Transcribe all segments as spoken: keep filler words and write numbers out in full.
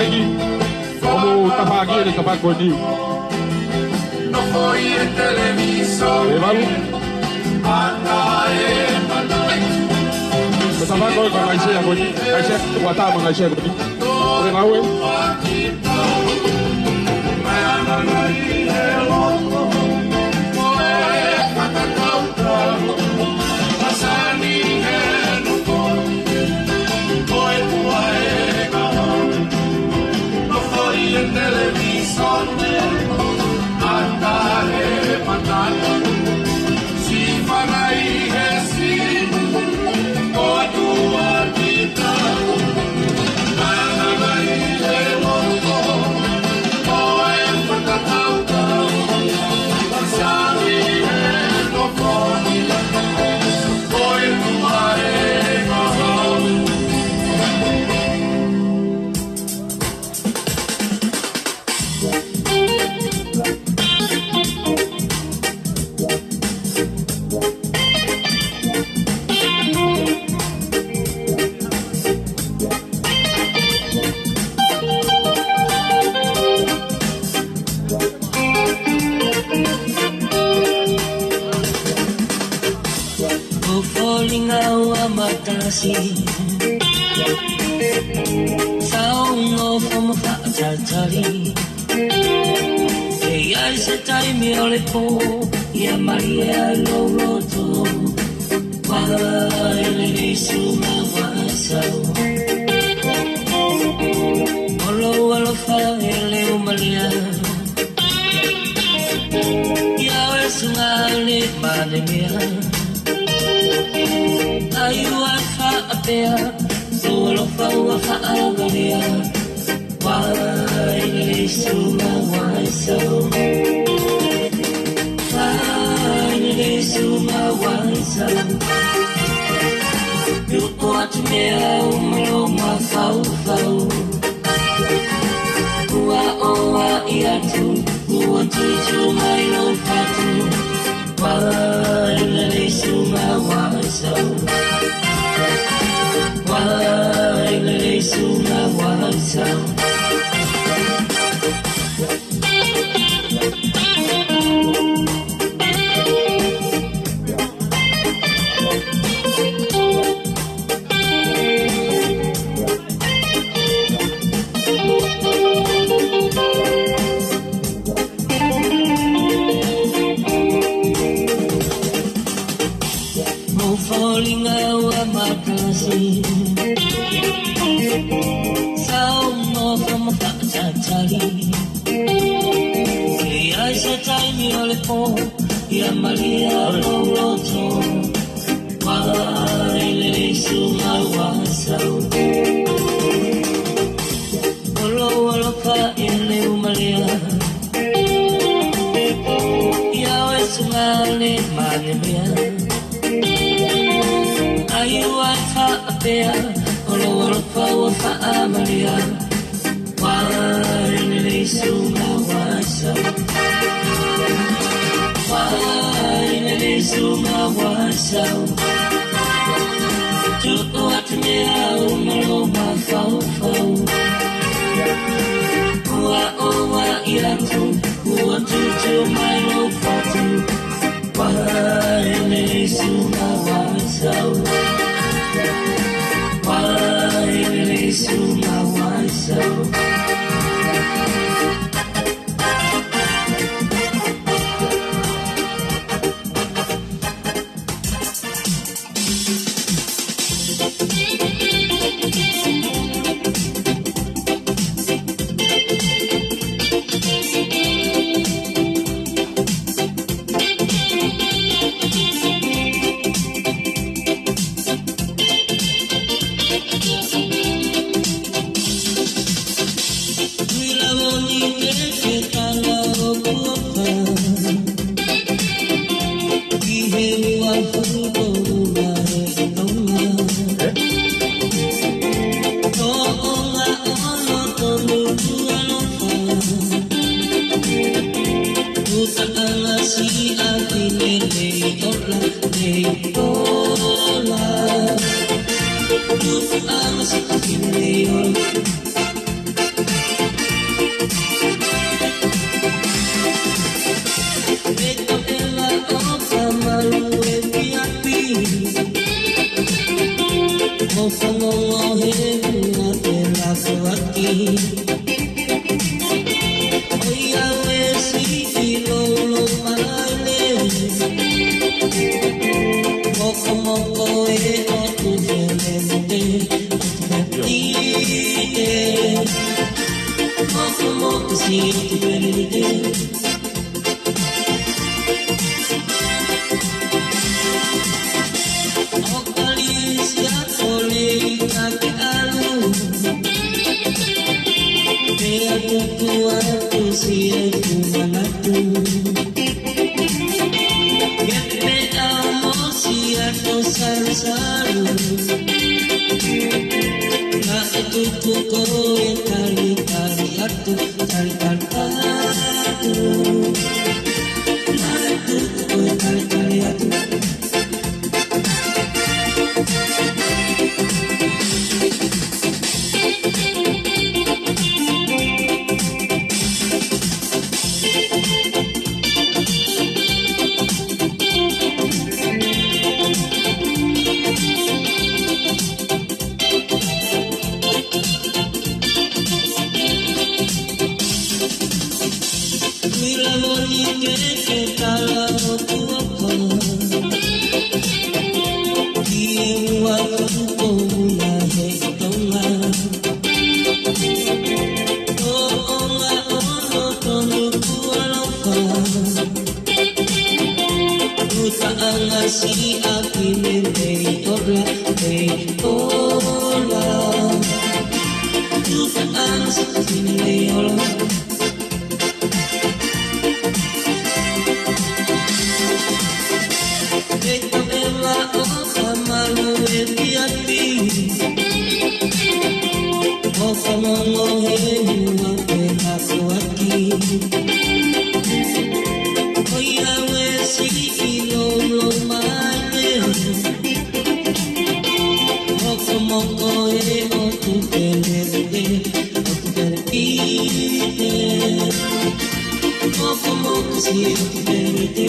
ʻEiki, ʻoku mou tafaʻaki ʻi he tafaʻaki ko eni. ʻE valu. Ko e tafaʻaki ko ē ko e ngaahi sea ko eni. Ngaahi sea, ua tā mo e ngaahi sea ko eni. Ko e ngāue. Ko e foliga ua matasi. Sau nofo mo faʻa tatali. ʻE ʻi ai se taimi ʻo lepo ia malie ai lou loto. Ua e lele isu ma ua e sau. ʻO lou alofa e leu malie. Ia ʻo e sungane mane mea. ʻAi ua faʻa pea, ʻo alofa ua faʻa kalea. Ua e lele isu ma ua e sau. Ua e lele isu ma ua e sau. Tuʻu atu mei au mo lou mafaufau. Ua ʻoaʻi atu, ua tutu mai lou fatu. Ua e lele isu ma ua e sau. Ua e lele isu ma ua e sau. Mo foliga ua matasi. Sau mo fa mo faʻa tatali. ʻE ʻi ai se taimi ʻo lepo ia malie ai lou loto. Ua e lele isu ma ua e sau. ʻO lou alofa e leu malie. Ia ʻo e sungane mane mea. ʻAi ua faʻa pea, ʻo lou alofa ua faʻa malie. Ua e lele isu ma ua e sau. Ua e lele isu ma ua e sau. Tuʻu atu mei au mo lou mafaufau. Ua ʻoaʻi atu, ua tutu mai lou fatu. Ua e lele isu ma ua e sau. Ua e lele isu ma ua e sau. ʻi ʻOtu Penite. ʻO kalisi ʻa Tolika ke ʻalu, pea tuku atu siʻeku manatu. Ke pea mo siʻa tō salusalu. Naʻe tuku ko e talitali atu, talitali atu. Naʻe tuku ko e talitali atu. Kuila moni ke ke tala o tuʻa pā. Ki he ua kuko muna he Tonga. Ko onga ono tonu kualofa. Tuta anga si a kine mei ola, mei ola. Tuta anga si a kine mei ola. Ko e maʻu ʻa Malu e piapi. ʻOku mongo he ua pe hakoaki. Ko ia ue si ilo lo mane. ʻOku mongo he ʻOtu Penite, ʻOtu Penite. ʻOku mongo si ʻOtu Penite.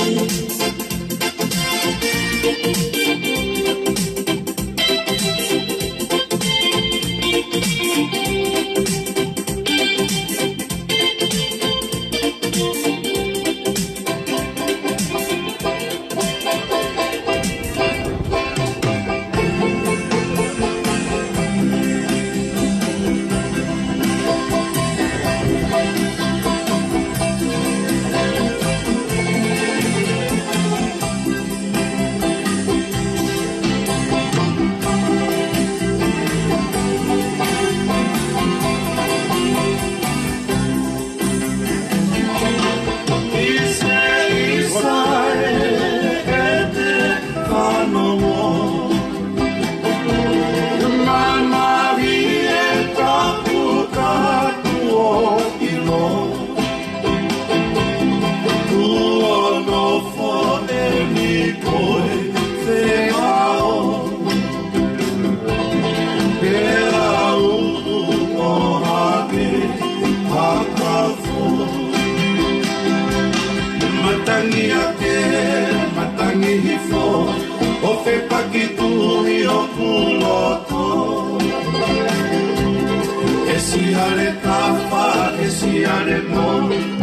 Foʻeni ko e feʻao, pea ʻuʻu ʻo hake hakafo. Matangi ake, matangi hifo, ʻo fepaki tuʻu ʻi hoku loto. E siale tafa, e siale mo,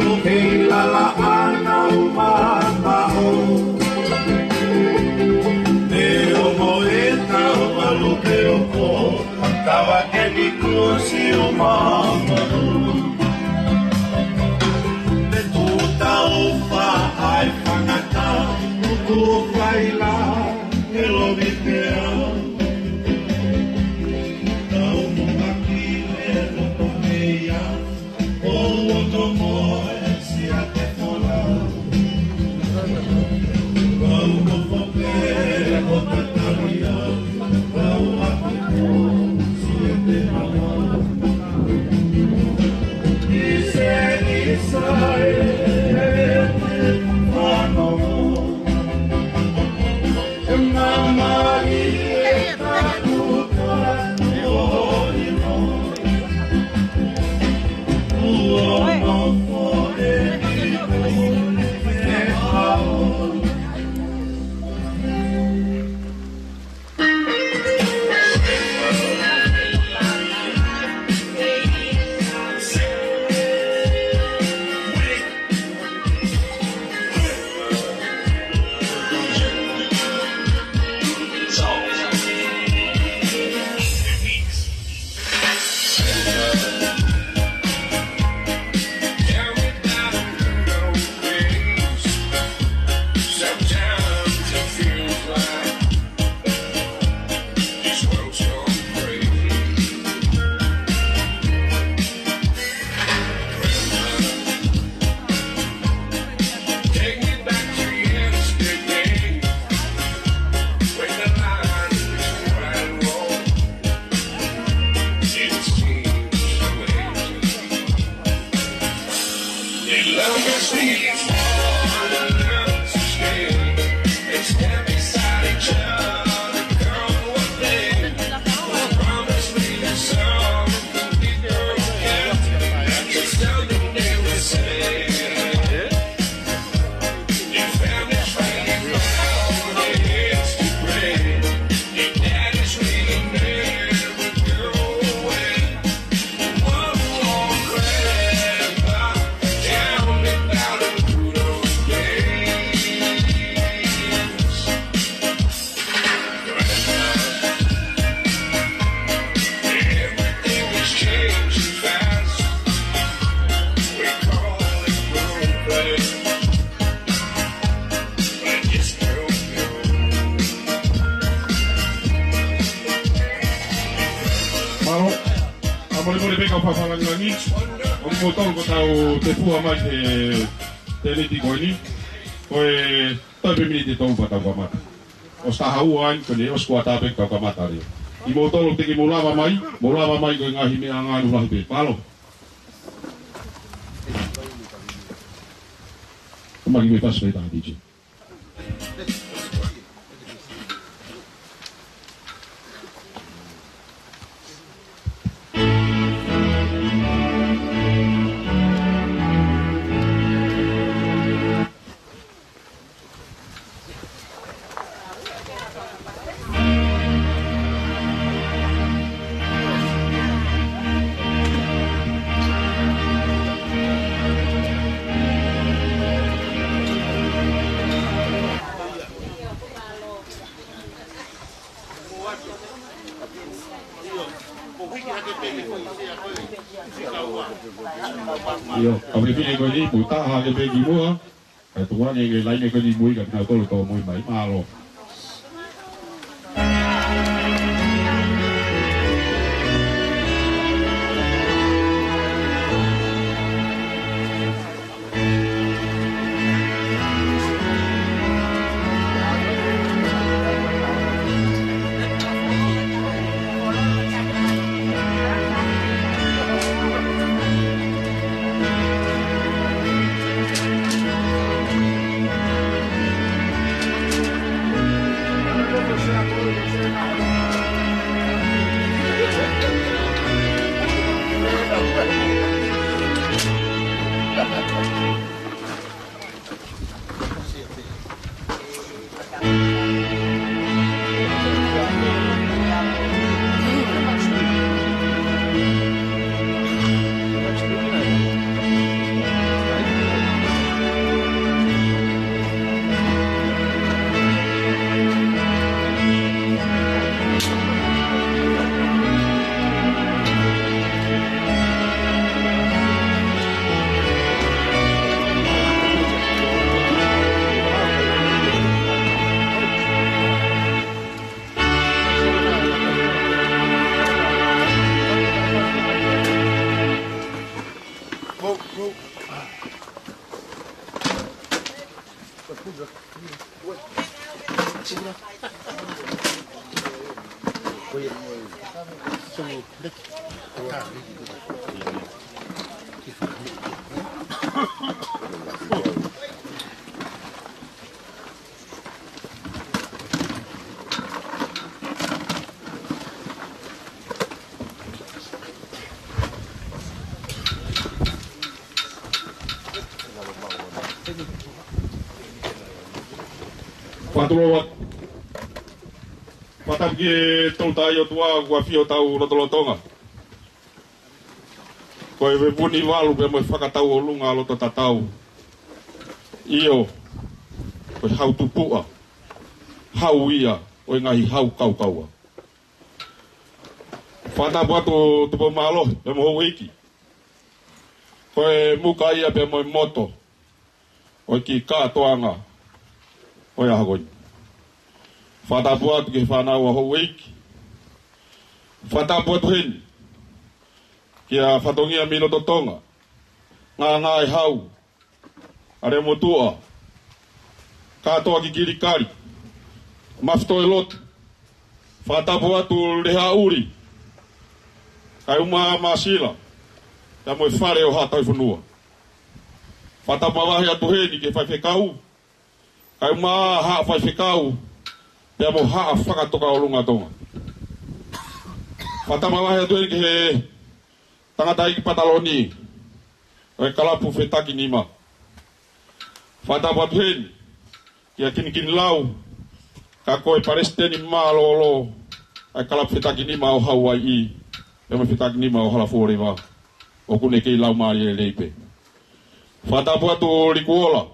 ʻo kei lala ana u mamaʻo. Te o mo e tau malu te o ko, tava ke ni kuo si u mamaʻo. Te tu tau fa ai fangata, kuo kaila, e lomi pea. Mālō, ʻa molemole pē kau fakalāngilangi, ʻo kimoutolu kuo tau tefua mai he tēniti ko eni, ko e toe pē miniti ʻe tolu pea tau kamata. ʻOsi taha ua eni, ko eni ʻosi kuata pē tau kamata leva. ʻI moutolu teʻeki mou lava mai, mou lava mai ko e ngaahi meʻangāue lahi pē. Mālō. Ko e maki me pasi pē taha D J. ʻIo, ʻa e fefine ko eni, mou taha hake pē ki muʻa. Kae tuku ange e laine ko eni mui ka kinautolu tō mui mai. Mālō. Fakatulou atu. Fakatapu ki he Tolu Tahaʻi ʻOtua kuo ʻafio ʻi hotau lotolotonga. Ko e vevuni valu pea mo e fakatauʻolunga loto tatau. ʻIo, ko e hau tupuʻa, hau ia ʻo e ngaahi hau kaukaua. Fakatapu atu Tupoumālohi pea mo houʻeiki. Ko e muka ia pea mo e moto ʻo e kiʻi kātoanga ʻo e ʻaho ko eni. Fakatapu atu ki he fānau ʻa houʻeiki. Fakatapu atu heni kia Fatongia mei loto Tonga, Ngāngāehau, ʻAleamotuʻa, kātoa ki Kilikali, Mafitoelotu. Fakatapu atu Lehaʻuli, Kaeuma, Māsila, pea mo e fale ʻo Haʻa Tauhi Fonua. Fakatapu mavahe atu heni ki he faifekau, kae ʻumaʻā haʻa faifekau, pea mo haʻa fakatokanga ʻo Tonga. Fakatapu mavahe atu heni ki he tangataʻeiki pataloni ʻo e kalapu Fetakinima. Fakatapu atu heni kia Kinikinilau, ka ko e palesiteni mālōlō ʻa e kalapu Fetakinima ʻo Hauaiʻi, pea mo e Fetakinima ʻo Halafuoleva, ʻoku ne kei laumālie lelei pē. Fakatapu atu Likuola,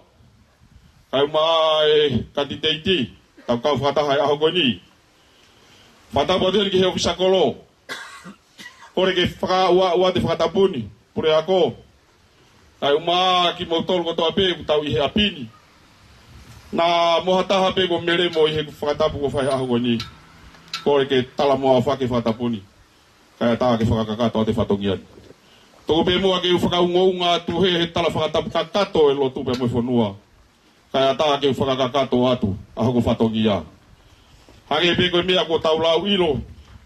kae ʻumaʻā e kanditeiti, tau kau fakataha he ʻaho ko eni. Fakatapu atu heni ki he ʻōfisa kolo, kole ke fakaaʻu atu e fakatapu ni, puleako, kae ʻumaʻā kimoutolu kotoa pē ʻoku tau ʻi he ʻapi ni. Naʻa mo ha taha pē kuo melemo ʻi he fakatapu kuo fai he ʻaho ko eni, kole ke talamonū ʻafaki e fakatapu ni, kae ʻatā ke fakakakato atu e fatongia ni. Tuku pē muʻa ke u fakaungaunga atu he, he tala fakatapu kakato e lotu pea mo e fonua, kae ʻatā ke u fakakakato atu ʻa hoku fatongia. Hangē pē ko e meʻa kuo tau lau ʻilo,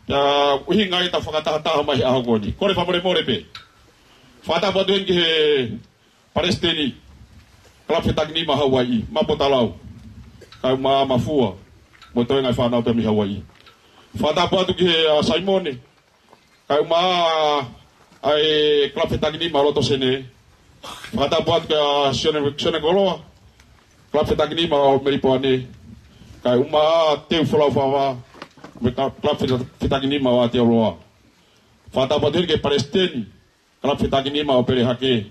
pea ʻuhinga ʻetau fakatahataha mai he ʻaho ko eni. Kole fakamolemole pē. Fakatapu atu heni ki he palesiteni kalapu Fetakinima Hauaiʻi, Mapo Talau, kae ʻumaʻā Mafua, mo e toenga e fānau pea mei Hauaiʻi. Fakatapu atu ki he, ʻa, Saimone, kae ʻumaʻā ʻa e kalapu Fetakinima Loto Sene. Fakatapu atu kia Sione, Sione Koloa, kalapu Fetakinima ʻo Melipoane, kae ʻumaʻā Teu Folaufava, mo e ka-, kalapu Feta-, Fetakinima ʻo Aotearoa. Fakatapu atu heni ki he palesiteni kalapu Fetakinima ʻo Pelehake,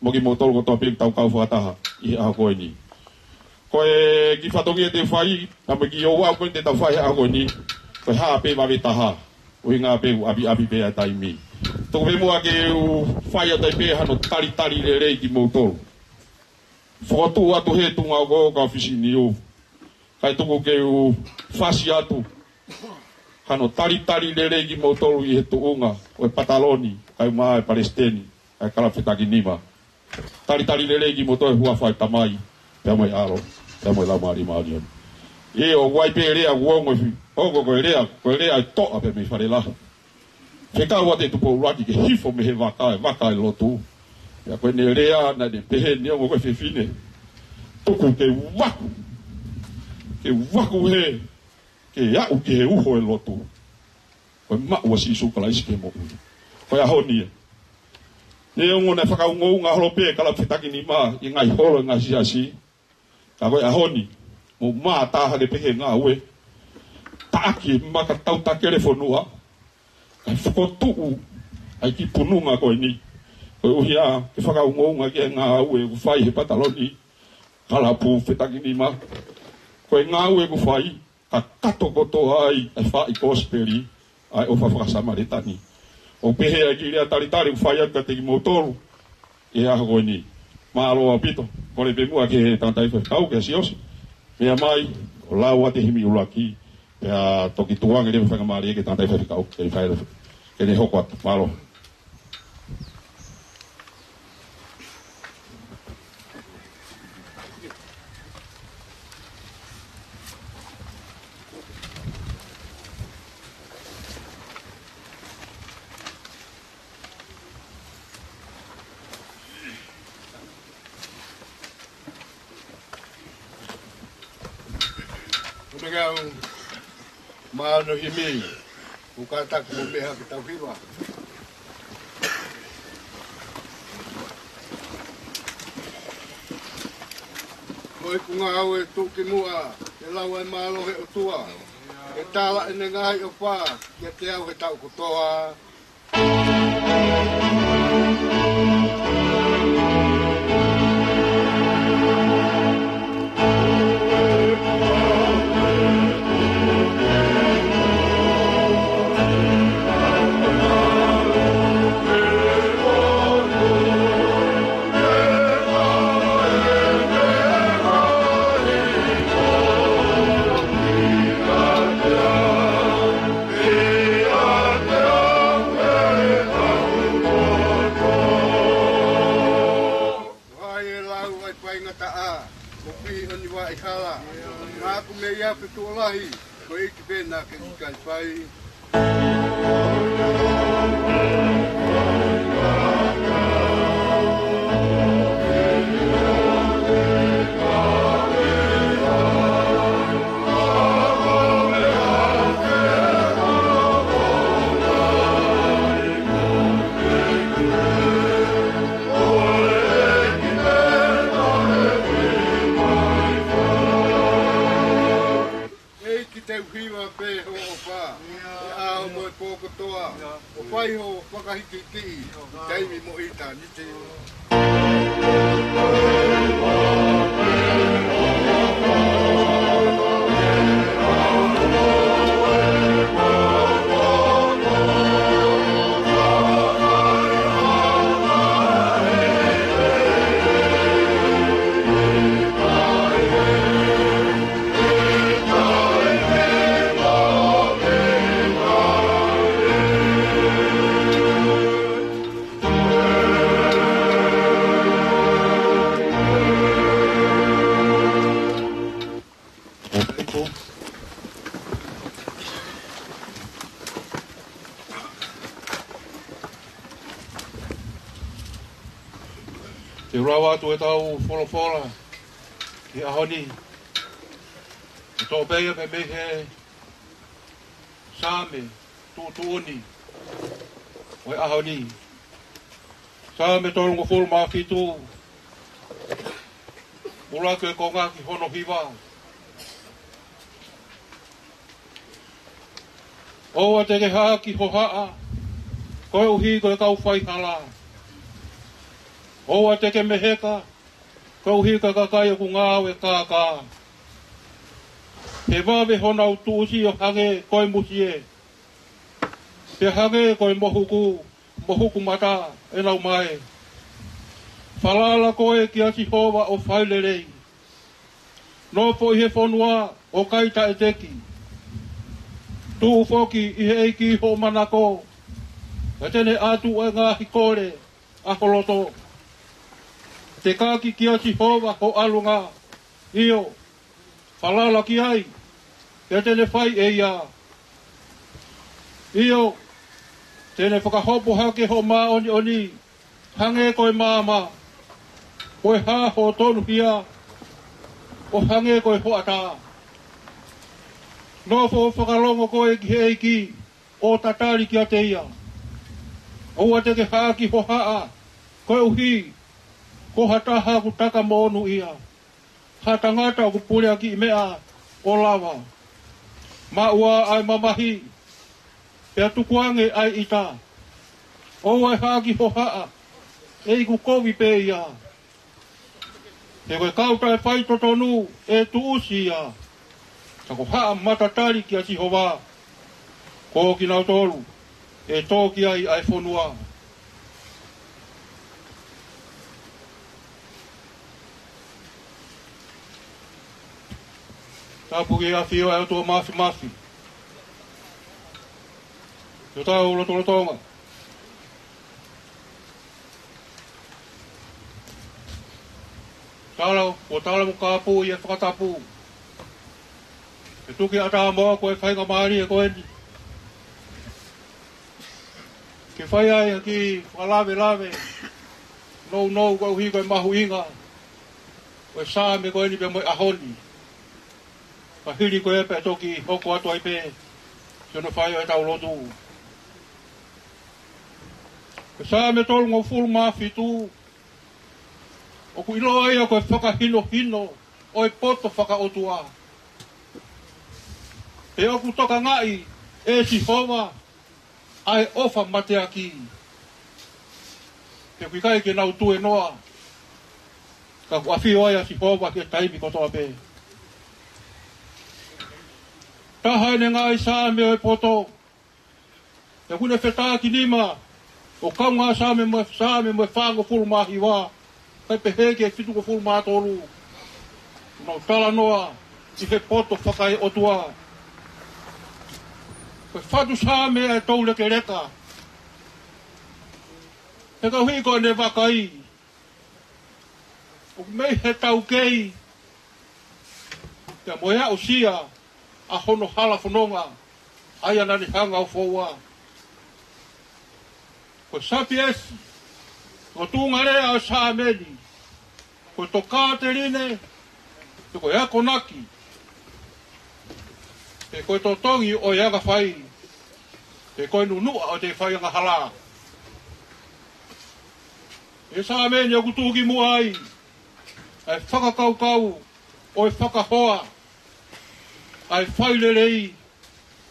mo kimoutolu kotoa pē ʻoku tau kau fakataha ʻi he ʻaho ko eni. Ko e kiʻi fatongia te u fai, ka mo e kiʻi ouau ko eni te tau fai he ʻaho ko eni, ko e hā pē vave taha, ʻuhinga pē ʻoku ʻapiʻapi pē ʻa e taimi. Tuku pē muʻa ke u fai atu ai pē hano talitali lelei kimoutolu. Fokotuʻu atu he tuʻunga ʻoku ʻo ka ʻofisi ni ʻo, kae tuku ke u fasi atu hano talitali lelei kimoutolu ʻi he tuʻunga ʻo e pataloni, kae ʻumaʻā e palesiteni ʻa e kalapu Fetakinima. Talitali lelei kimoutolu he huafa ʻo e Tamai, pea mo e ʻAlo, pea mo e Laumālie Māʻoniʻoni. ʻIo, ʻoku ʻi ai pē lea ʻoku ongo fi-, ongo ko e lea, ko e lea ʻa e toʻa pē mei Falelahi. Fekau atu e Tupou ʻUluaki ke hifo mei he vaka, e vaka ʻo e lotu. Pea ko ʻene lea naʻa ne pehē, neongo ko e fefine, tuku ke vaku, ke vaku he, ke aʻu ki he uho ʻo e lotu, ko e maʻu ʻa Sīsū Kalaisi ki he moʻui. Ko e ʻaho ni ē, neongo naʻe fakaungaunga holo pē e kalapu Fetakinima ʻi he ngaahi holo ʻo e ngaahi siasi, ka ko e ʻaho ni, mou mātā hake pē he ngāue, taʻaki e maka tautakele fonua, kae fokotuʻu ʻa e kiʻi pununga ko eni, koeʻuhi ke fakaungaunga ki he ngāue ʻoku fai he pataloni kalapu Fetakinima. Ko e ngāue ʻoku fai, kakato kotoa ai ʻa e faʻahi kosipeli ʻa e ʻofa faka-Samēlia ni. ʻOku pehē ʻa e kiʻi lea talitali ʻoku fai atu kiate kimoutolu ʻi he ʻaho ko eni. Mālō ʻaupito. Kole pē muʻa ki he tangataʻeiki faifekau, kia Siaosi, meʻa mai ʻo lau atu e himi ʻuluaki, pea toki tuku ange leva e faingamālie ki he tangataʻeiki faifekau ke fai, ke ne hoko atu. Mālō. Ko e meʻa ʻoku mālō himi, ʻoku kātaki mo meʻa ke tau hiva. Ko ʻeku ngāue tuʻukimuʻa, ke lau ʻa e mālō ʻo e ʻOtua, ke tala ʻene ngaahi ʻofa kiate au he taʻu kotoa. Ai e lau ʻa e faingataʻa, mo pihi ʻo e vaʻe hala. Naʻa ku mei a fetuʻu lahi, ko e ʻEiki pē naʻa ke ʻikai fai. Kahi titi, taimi mo ʻitāniti. Te u lava atu ʻetau folofola ki he ʻaho ni. ʻE toʻo pē ia mei he Saame tuʻutuʻuni ʻo e ʻaho ni. Saame tolungofulu mā fitu, ʻuluaki konga ki hono hiva. ʻOua te ke haʻaki hohaʻa koeʻuhi ko e kau faihala. ʻOua te ke meheka koeʻuhi ko e kakai ʻoku ngāue kākā. He vave honau tuʻusi ʻo hangē ko e musie, pea hangē ko e mohuku, mohuku mata ʻenau mae. Falala koe kia Sihova ʻo fai lelei. Nofo ʻi he fonua ʻo kai taʻeteki. Tuʻu foki ʻi he ʻEiki hoʻo manako, pea te ne ʻatu ʻa e ngaahi kole ʻa ho loto. Tekaki kia Sihova ho ʻalunga, ʻio, falala ki ai, pea te ne fai ʻe ia. ʻIo, te ne fakahopo hake ho māʻoniʻoni hangē ko e maama, ko e hā ho tonuhia ʻo hangē ko e hoʻatā. Nofo fakalongo koe ki he ʻEiki ʻo tatali kiate ia. ʻOua te ke haʻaki hohaʻa koeʻuhi ko ha taha ʻoku taka monūʻia, ha tangata ʻoku puleakiʻi meʻa ʻo lava. Maʻu ā ʻa e mamahi, pea tukuange ʻa e ʻita. ʻOua ʻe haʻaki hohaʻa, ʻe iku kovi pē ia. He ko e kau taʻefaitotonu ʻe tuʻusi ia, ka ko haʻa matatali kia Sihova, ko kinautolu ʻe tō ki ai ʻa e fonua. Tapu ki he ʻafio ʻa e ʻOtua Māfimafi ʻi hotau lotolotonga. Tala, kuo tala mo kāpui ʻa e fakatapu. Ke tuki ʻatā moa ko e faingamālie ko eni ke fai ai ha kiʻi fakalavelave nounou koeʻuhi ko e mahuʻinga ʻo e Saame ko eni pea mo e ʻaho ni. Ka hili ko ia pea toki hoko atu ai pē ki hono fai ʻo ʻetau lotu. Ko e Saame tolungofulu mā fitu, ʻoku ʻiloa ia ko e fakahinohino ʻo e poto fakaʻotua. Pea ʻoku tokangaʻi ʻe Sihova ʻa e ʻofa mateaki. Pea ʻoku ʻikai ke nau tuenoa, ka ʻoku ʻafio ai ʻa Sihova he taimi kotoa pē. Taha ʻene ngaahi Saame ʻo e poto, ʻoku ne fetakinima ʻo kaungā Saame mo e, Saame mo e fāngofulu mā hiva, kae pehē ki he fitungofulu mā tolu. Nau talanoa ʻi he poto fakaeʻotua. Ko e fatu Saame ʻa e toulekeleka. He koeʻuhi ko ʻene vakai, ʻoku mei he taukei, pea mo e aʻusia ʻa hono hala fononga, ʻa ia naʻa ne hanga ʻo foua. Ko e sapiesi, ko e tuʻunga lea ʻo e Saame ni, ko e tokāteline, pe ko e akonaki, pe ko e totongi ʻo e anga fai, pe ko e nunuʻa ʻo e fai angahala. ʻI he Saame ni ʻoku tuʻukimuʻa ai ʻa e fakakaukau ʻo e fakahoa, ʻa e fai lelei,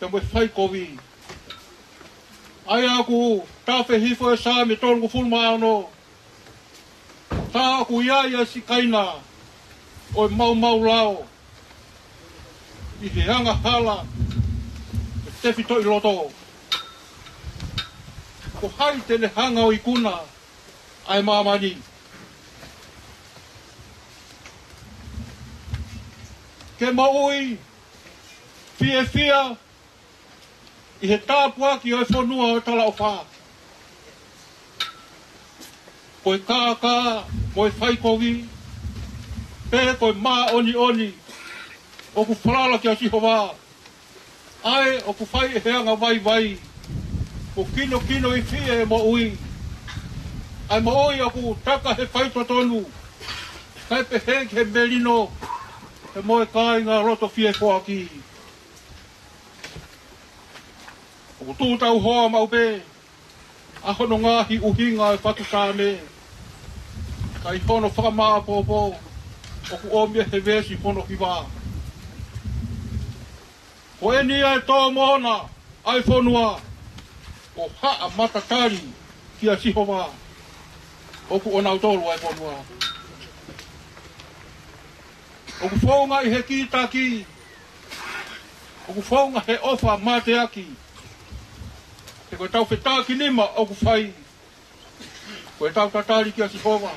pea mo e fai kovi. ʻA ia ʻoku tafe hifo ʻe he Saame tolungofulu mā ono, tā ʻoku ʻi ai ʻa e sikaina ʻo e maumau lao ʻi he angahala ʻo e tefitoʻi loto. Ko hai te ne hanga ʻo ikuna ʻa e māmani? Ke moʻui fiefia ʻi he tāpuaki ʻo e fonua ʻo e talaʻofa. Ko e kākā mo e faikovi, pe ko e māʻoniʻoni ʻoku falala kia Sihova, ʻa ē ʻoku fai ʻe he anga vaivai, ʻoku kinokinofia e moʻui, ʻa e moʻui ʻoku taka he faitotonu, kae pehē ki he melino, ʻe mo e kāinga loto fie foaki. ʻOku tuʻu tauhoa maʻu pē ʻa hono ngaahi ʻuhinga ʻo e fatu Saame, ka ʻi hono fakamāʻopoʻopo ʻoku ʻomi ʻe he veesi hono hiva: Ko eni ʻa e tō moʻona ʻa e fonua, ʻo haʻa matatali kia Sihova, ʻoku ʻonautolu ʻa e fonua. ʻOku founga ʻi he kītaki, ʻoku founga he ʻofa mateaki, he ko ʻetau fetākinima ʻoku fai, ko ʻetau tatali kia Sihova,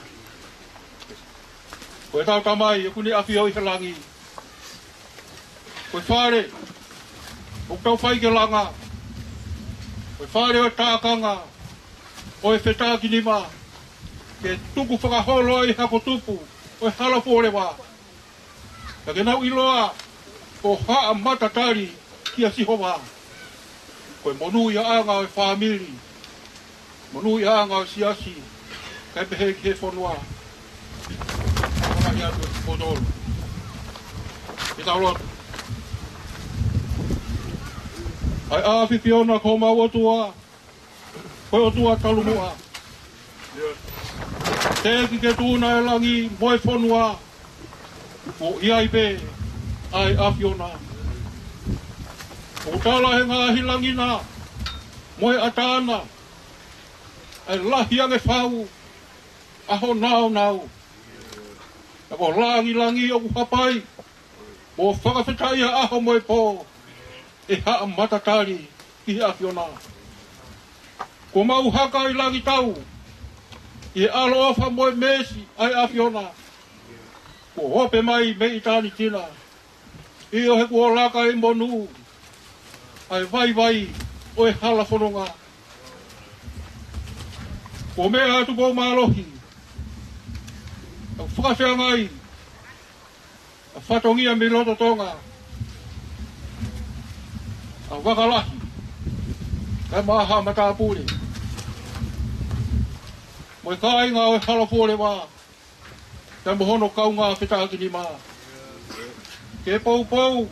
ko ʻetau Tamai ʻoku ne ʻafio ʻi he langi. Ko e fale ʻoku tau fai ke langa, ko e fale ʻo e tākanga ʻo e fetākinima, ke tukufakaholo ai ʻa e hako tupu ʻo e Hala Fuoleva, ka ke nau ʻiloa ko haʻa matatali kia Sihova. Ko e monūʻiaʻanga ʻo e fāmili, monūʻiaʻanga ʻo e siasi, kae pehē ki he fonua. Ka ia tu potolo. Ke tau lotu. ʻAi ʻAfiona ko homau ʻOtua, ko e ʻOtua talu muʻa. Teʻeki ke tuʻuna e langi mo e fonua, ʻoku ʻi ai pē ʻa e ʻAfiona. ʻOku tala ʻe he ngaahi langi na mo e ʻatā na ʻa e lahi ange fau ʻa ho nāunau. Ka ko e langilangi ʻoku hapai mo fakafetaʻi ʻa e ʻaho mo e pō ʻe haʻa matatali ki he ʻAfiona. Kuo mau haka ʻi langi tau ʻi he ʻaloʻofa mo e meesi ʻa e ʻAfiona, kuo ope mai mei ʻitāniti na. ʻIo, he kuo laka ʻi monū ʻa e vaivai ʻo e hala fononga. Kuo meʻa atu Pou Mālohi ʻo fakafeangai ʻa e fatongia mei loto Tonga, ʻa Vakalahi, kae ʻumaʻā Haʻa Matāpule, mo e kāinga ʻo e Hala Fuoleva, kae ʻumaʻā hono kaungā fetākinima. Ke poupou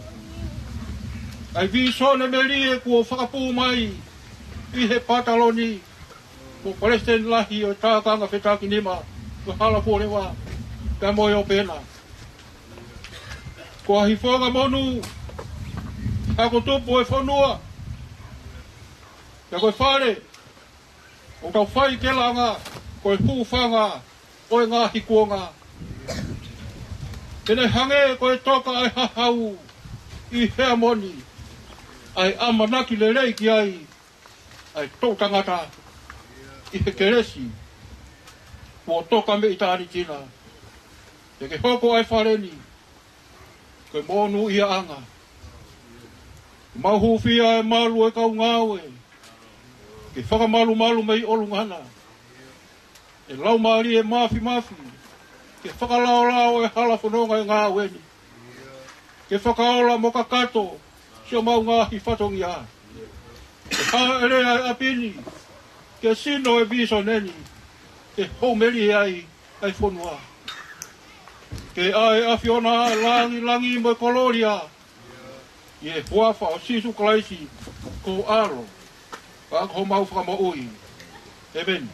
ʻa e vīsone melie kuo fakapū mai ʻi he pataloni mo e palesiteni lahi ʻo e tākanga fetākinima ʻo e Hala Fuoleva, kae ʻumaʻā e ʻope na. Ko e ʻahifonga monū, hako tupu ʻo e fonua, pea ko e fale ʻoku tau fai ke langa, ko e hūfanga ʻo e ngaahi kuonga. Ke ne hangē ko e toka ʻa e hahau ʻi Heamoni, ʻa e ʻamanaki lelei ki ai ʻa e toʻutangata ʻi he kelesi kuo toka mei ʻitāniti na. Pea ke hoko ʻa e fale ni ko e monūʻiaʻanga. Mau hūfia e malu ʻo e kau ngāue ke fakamalumalu mei ʻolunga na, ʻe Laumālie Māfimafi, ke fakalaolao e hala fononga e ngāue ni, ke fakaola mo kakato siʻomau ngaahi fatongia. Ke hāʻele ʻa e ʻapi ni, ke sino e vīsone ni, ke houmelie ai ʻa e fonua. Ke ʻai ʻe he ʻAfiona ʻa e langilangi mo e kolōlia, ʻi he huafa ʻo Sīsū Kalaisi ko ho ʻAlo, ʻa ko homau Fakamoʻui. ʻĒmeni.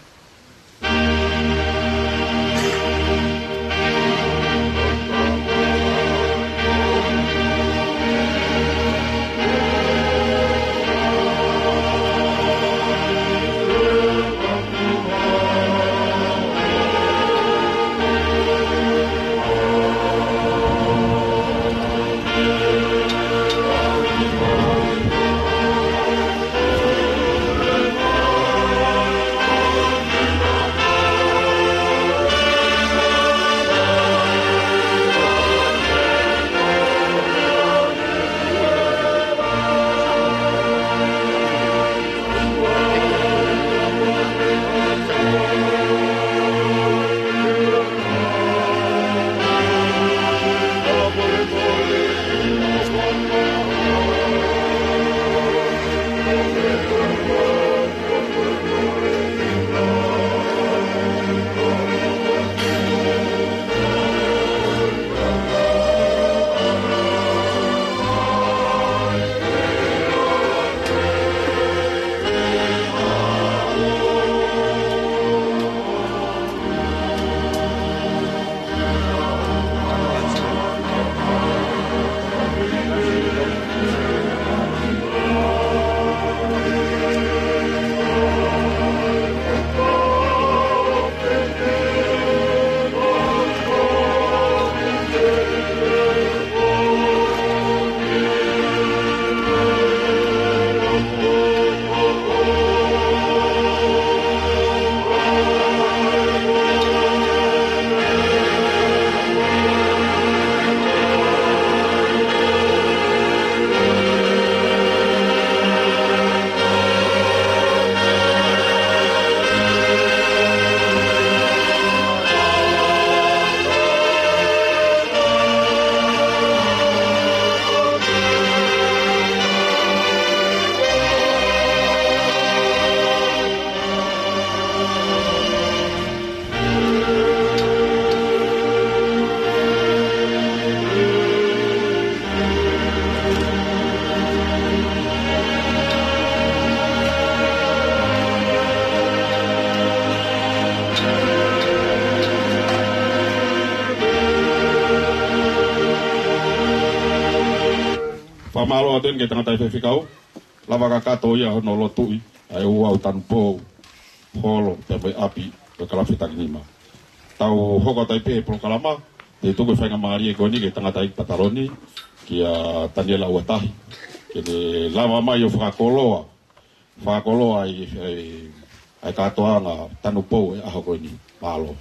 Mālō atu eni ki he tangataʻeiki faifekau, lava kakato ia hono lotuʻi ʻa e ouau tanupou, holo, pea mo e ʻapi ʻo e kalafi Taki Nima. Tau hoko atu ai pē he polokalama, te u tuku e faingamālie ko eni ki he tangataʻeiki pataloni, kia Taniela Uatahi, ke ne lava mai ʻo fakakoloa, fakakoloa ʻa e, ʻa e, ʻa e kātoanga tanupou ʻo e ʻaho ko eni. Mālō.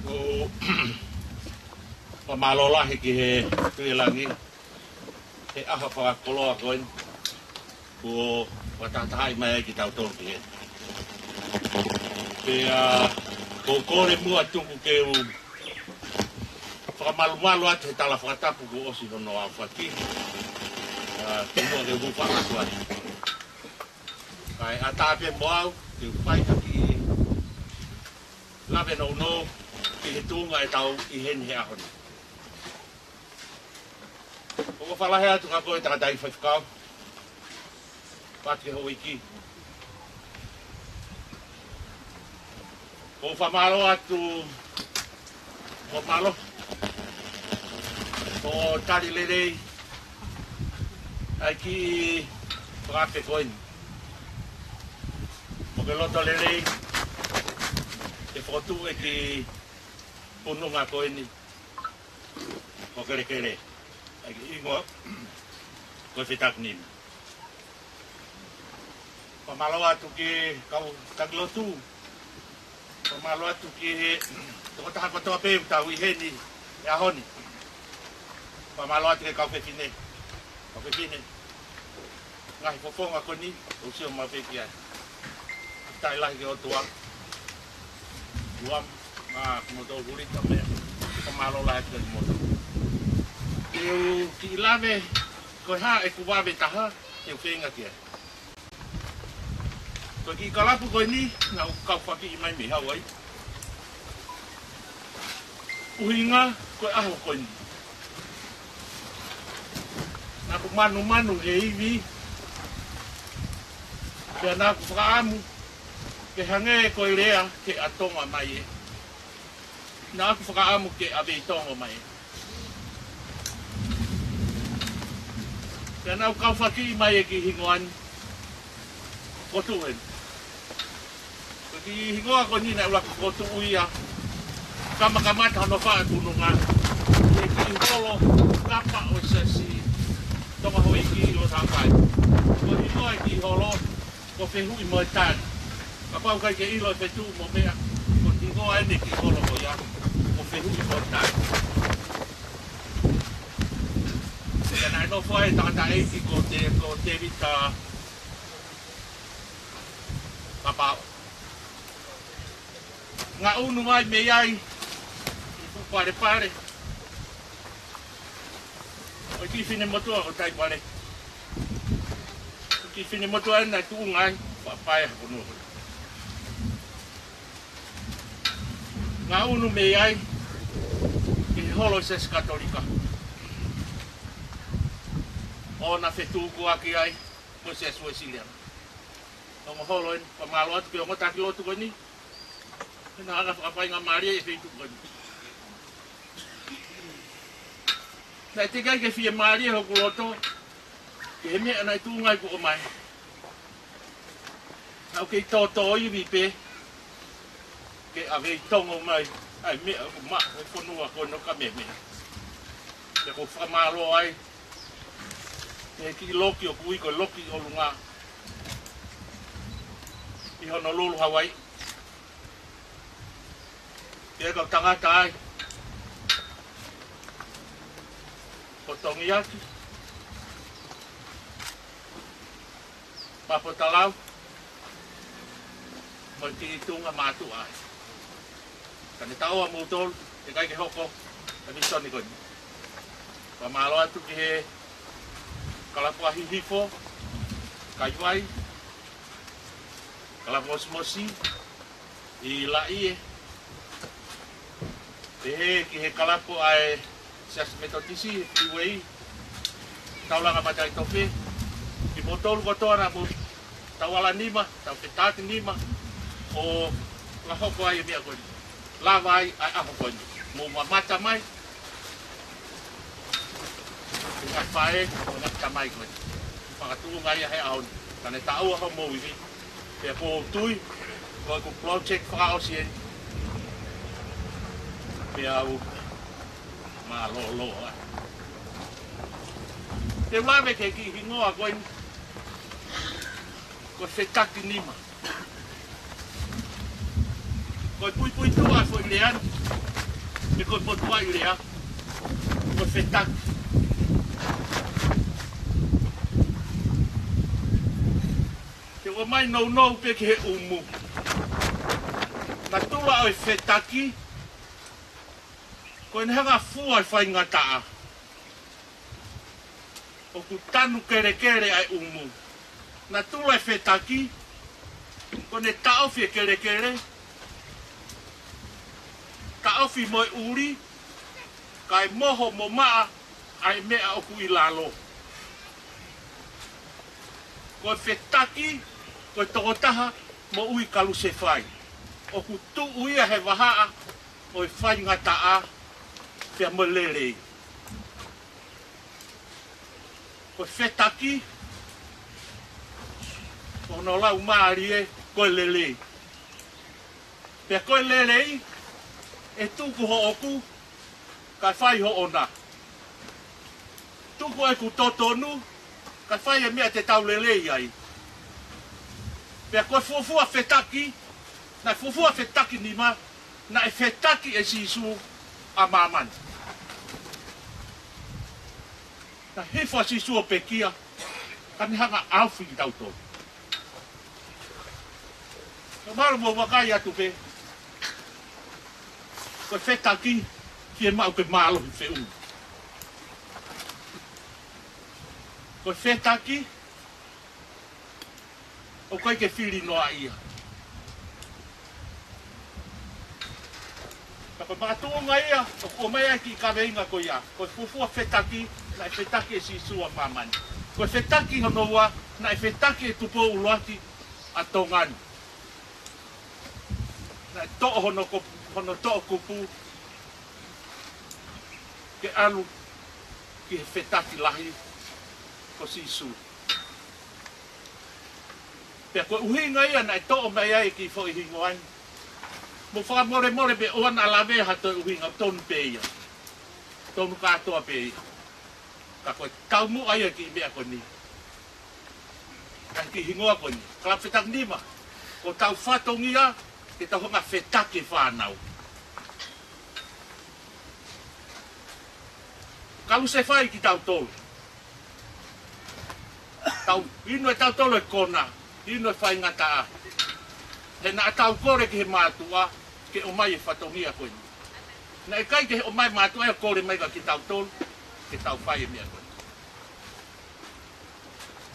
ʻOku fakamālō lahi ki he Tuʻi ʻo Langi, he ʻaho fakakoloa ko eni, kuo fakatahatahaʻi mai ai kitautolu ki heni. Pea ʻoku ou kole muʻa tuku ke u fakamalumalu atu he tala fakatapu kuo ʻosi hono aofaki. ʻA, kimuʻa ke u hūfanga atu ai. Kae ʻatā pē mo au, ke u fai ha kiʻi lave nounou ki he tuʻunga ʻetau ʻi heni he ʻaho ni. ʻOku ou fakalahi atu kia koe tangataʻeiki faifekau, pea ki he houʻeiki. ʻOku ou fakamālō atu, ʻoku mālō hoʻo tali lelei ʻa e kiʻi fakaafe ko eni. Mo ke loto lelei ke fokotuʻu e kiʻi pununga ko eni, ko e kelekele, ʻa e kiʻi hingoa ko e Fetakinima. Fakamālō atu ki he kau taki lotu. Fakamālō atu ki he tokotaha kotoa pē ʻoku tau ʻi heni he ʻaho ni. Fakamālō atu ki he kau fefine. Kau fefine. Ngaahi fofonga ko eni, ʻoku sio maʻu pē ki ai. Fakafetaʻi lahi ki he ʻOtua. Guam, mo kimoutolu Lita mo e meʻa. Fakamālō lahi atu kiate kimoutolu. Te u kiʻi lave, ko e hā ʻeku vave taha, te u feinga ki ai. Ko e kiʻi kalapu ko eni, naʻa ku kau fakiʻi mai mei Hauaiʻi. ʻUhinga, ko e ʻaho ko eni. Naʻa ku manumanu he ivi, pea naʻa ku fakaʻamu ke hangē ko e lea ke ʻa Tonga mai ē. Naʻa ku fakaʻamu ke ʻa Veitongo mai ē. Pea naʻa ku kau fakiʻi mai e kiʻi hingoa ni, fokotuʻu eni. Ko e kiʻi hingoa ko eni naʻe ʻuluaki fokotuʻu ia, kamakamata hono fai e pununga, ʻi he kiʻi holo kapa ʻo e Siasi Tonga Houʻeiki ʻi Loto Haʻapai. Ko e hingoa e kiʻi holo, ko Fehuʻi mo e Tali. Kapau ʻoku ʻikai ke ʻilo e fetuʻu mo e meʻa, ko e hingoa eni e kiʻi holo ko ia, ko Fehuʻi mo e Tali. Pea naʻe nofo ai e tangataʻeiki ko Te-, ko Tēvita Papaʻo. Ngaʻunu ai mei ai, ʻi Fuʻu Palepale. ʻO e kiʻi finemotuʻa ko Taipale. Ko e kiʻi finemotuʻa eni naʻe tuʻunga ai, Faʻapae ha ponua. Ngaʻunu mei ai, ki he holo Siasi Katolika. ʻO na fetukuaki ai, mo e Siasi Uēsiliana. Ongo holo eni, fakamālō atu ki he ongo taki lotu ko eni. He naʻa na fakafaingamālie e feituʻu ko eni. Naʻe teʻeki ai ke fiemālie hoku loto, ki he meʻa naʻe tuʻunga ai kuo ʻomai. Naʻa ku kei tōtōivi pē, ke ʻa Veitongo mai, ʻa e meʻa ʻoku maʻu he fonua ko eni ʻo Kamehameha. Pea ʻoku ou fakamālō ai, he kiʻi loki ʻoku ui ko e Loki ʻOlunga. ʻI Honolulu, Hawaii. Pea kau tangata ai. Ko Tongiaki. Mapotalau. Mo e kiʻi tuʻunga mātuʻa ai. Ka ne tau ʻa moutolu, ʻe ʻikai ke hoko, e mīsini ko eni. Fakamālō atu ki he kalapu ʻa Hihifo, Kaivai, kalapu mosimosi, ʻi Laʻie, Pehē ki he kalapu ʻa e Siasi Metotisi, Freeway, Taulanga Mataʻitofe, kimoutolu kotoa naʻa mou tauala nima, tau fetaʻaki nima, ʻo fakahoko ai e meʻa ko eni. Lava ai ʻa e ʻaho ko eni. Mou mamata mai, ʻa e faʻē, ʻo e ngaahi tamai ko eni. Fakatuʻunga ia he ʻaho ni. Ka ne taʻua hoʻomou ivi. Pea ʻoku ou tui, ko ʻeku project fakaʻosi eni. Pea u mālōlō ai. Te u lave ki he kiʻi hingoa ko eni, ko e fetaʻaki nima. Ko e puipuituʻa e foʻi lea ni, pe ko e motuʻaʻi lea, ko e fetaʻaki. Te u ʻomai nounou pē ki he ʻumu. Natula ʻo e fetaʻaki, ko ʻene hanga ʻo fua e faingataʻa. ʻOku tanu kelekele ʻa e ʻumu. Natula e fetaʻaki, ko ʻene taʻofi e kelekele, taʻofi mo e ʻuli, kae moho mo maʻa ʻa e meʻa ʻoku ʻi lalo. Ko e fetaʻaki, ko e tokotaha moʻui kalusefai. ʻOku tuʻu ia he vahaʻa ʻo e faingataʻa pea mo e lelei. Ko e fetaʻaki, ko hono laumālie, ko e lelei. Pea ko e lelei, ʻe tuku hoʻoku, kae fai hoʻona. Tuku ʻeku totonu, kae fai e meʻa te tau lelei ai. Pea ko e fuofua fetaʻaki, naʻe fuofua fetaʻaki nima, naʻe fetaʻaki ʻe Sīsū ʻa māmani. Naʻe hifo ʻa Sīsū ʻo pekia, ka ne hanga ʻo ʻaofi kitautolu. Ka mālō mou vakai atu pē, ko e fetaʻaki, fiemaʻu ke mālohi feʻunga. Ko e fetaʻaki, ʻoku ʻikai ke fili noaʻia. Ka ko e makatuʻunga ia, ʻoku ʻomai ai e kiʻi kaveinga ko ia. Ko e fuofua fetaʻaki, naʻe fetaʻaki ʻe Sīsū ʻa māmani. Ko e fetaʻaki hono ua, naʻe fetaʻaki ʻe Tupou ʻUluaki ʻa Tonga ni. Naʻe toʻo hono ko-, hono toʻukupu ke ʻalu ki he fetaʻaki lahi ko Sīsū. Pea ko e ʻuhinga ia naʻe toʻo mai ai e kiʻi foʻi hingoa ni. Mou fakamolemole pē ʻoua naʻa lave ha toe ʻuhinga, tonu pē ia. Tonu kātoa pē ia. Ka ko e taumuʻa ia e kiʻi meʻa ko eni. Ka e kiʻi hingoa ko eni. Kalapu fetaʻaki nima. Ko hotau fatongia ke tau hanga ʻo fetaʻaki e fānau. Kalusefai kitautolu. Tau inu ʻe tautolu e kona, inu e faingataʻa. He naʻa tau kole ki he mātuʻa, ke ʻomai e fatongia ko eni. Naʻe ʻikai ke ʻomai e mātuʻa ia ʻo kole mai kia kitautolu, ke tau fai e meʻa ko eni.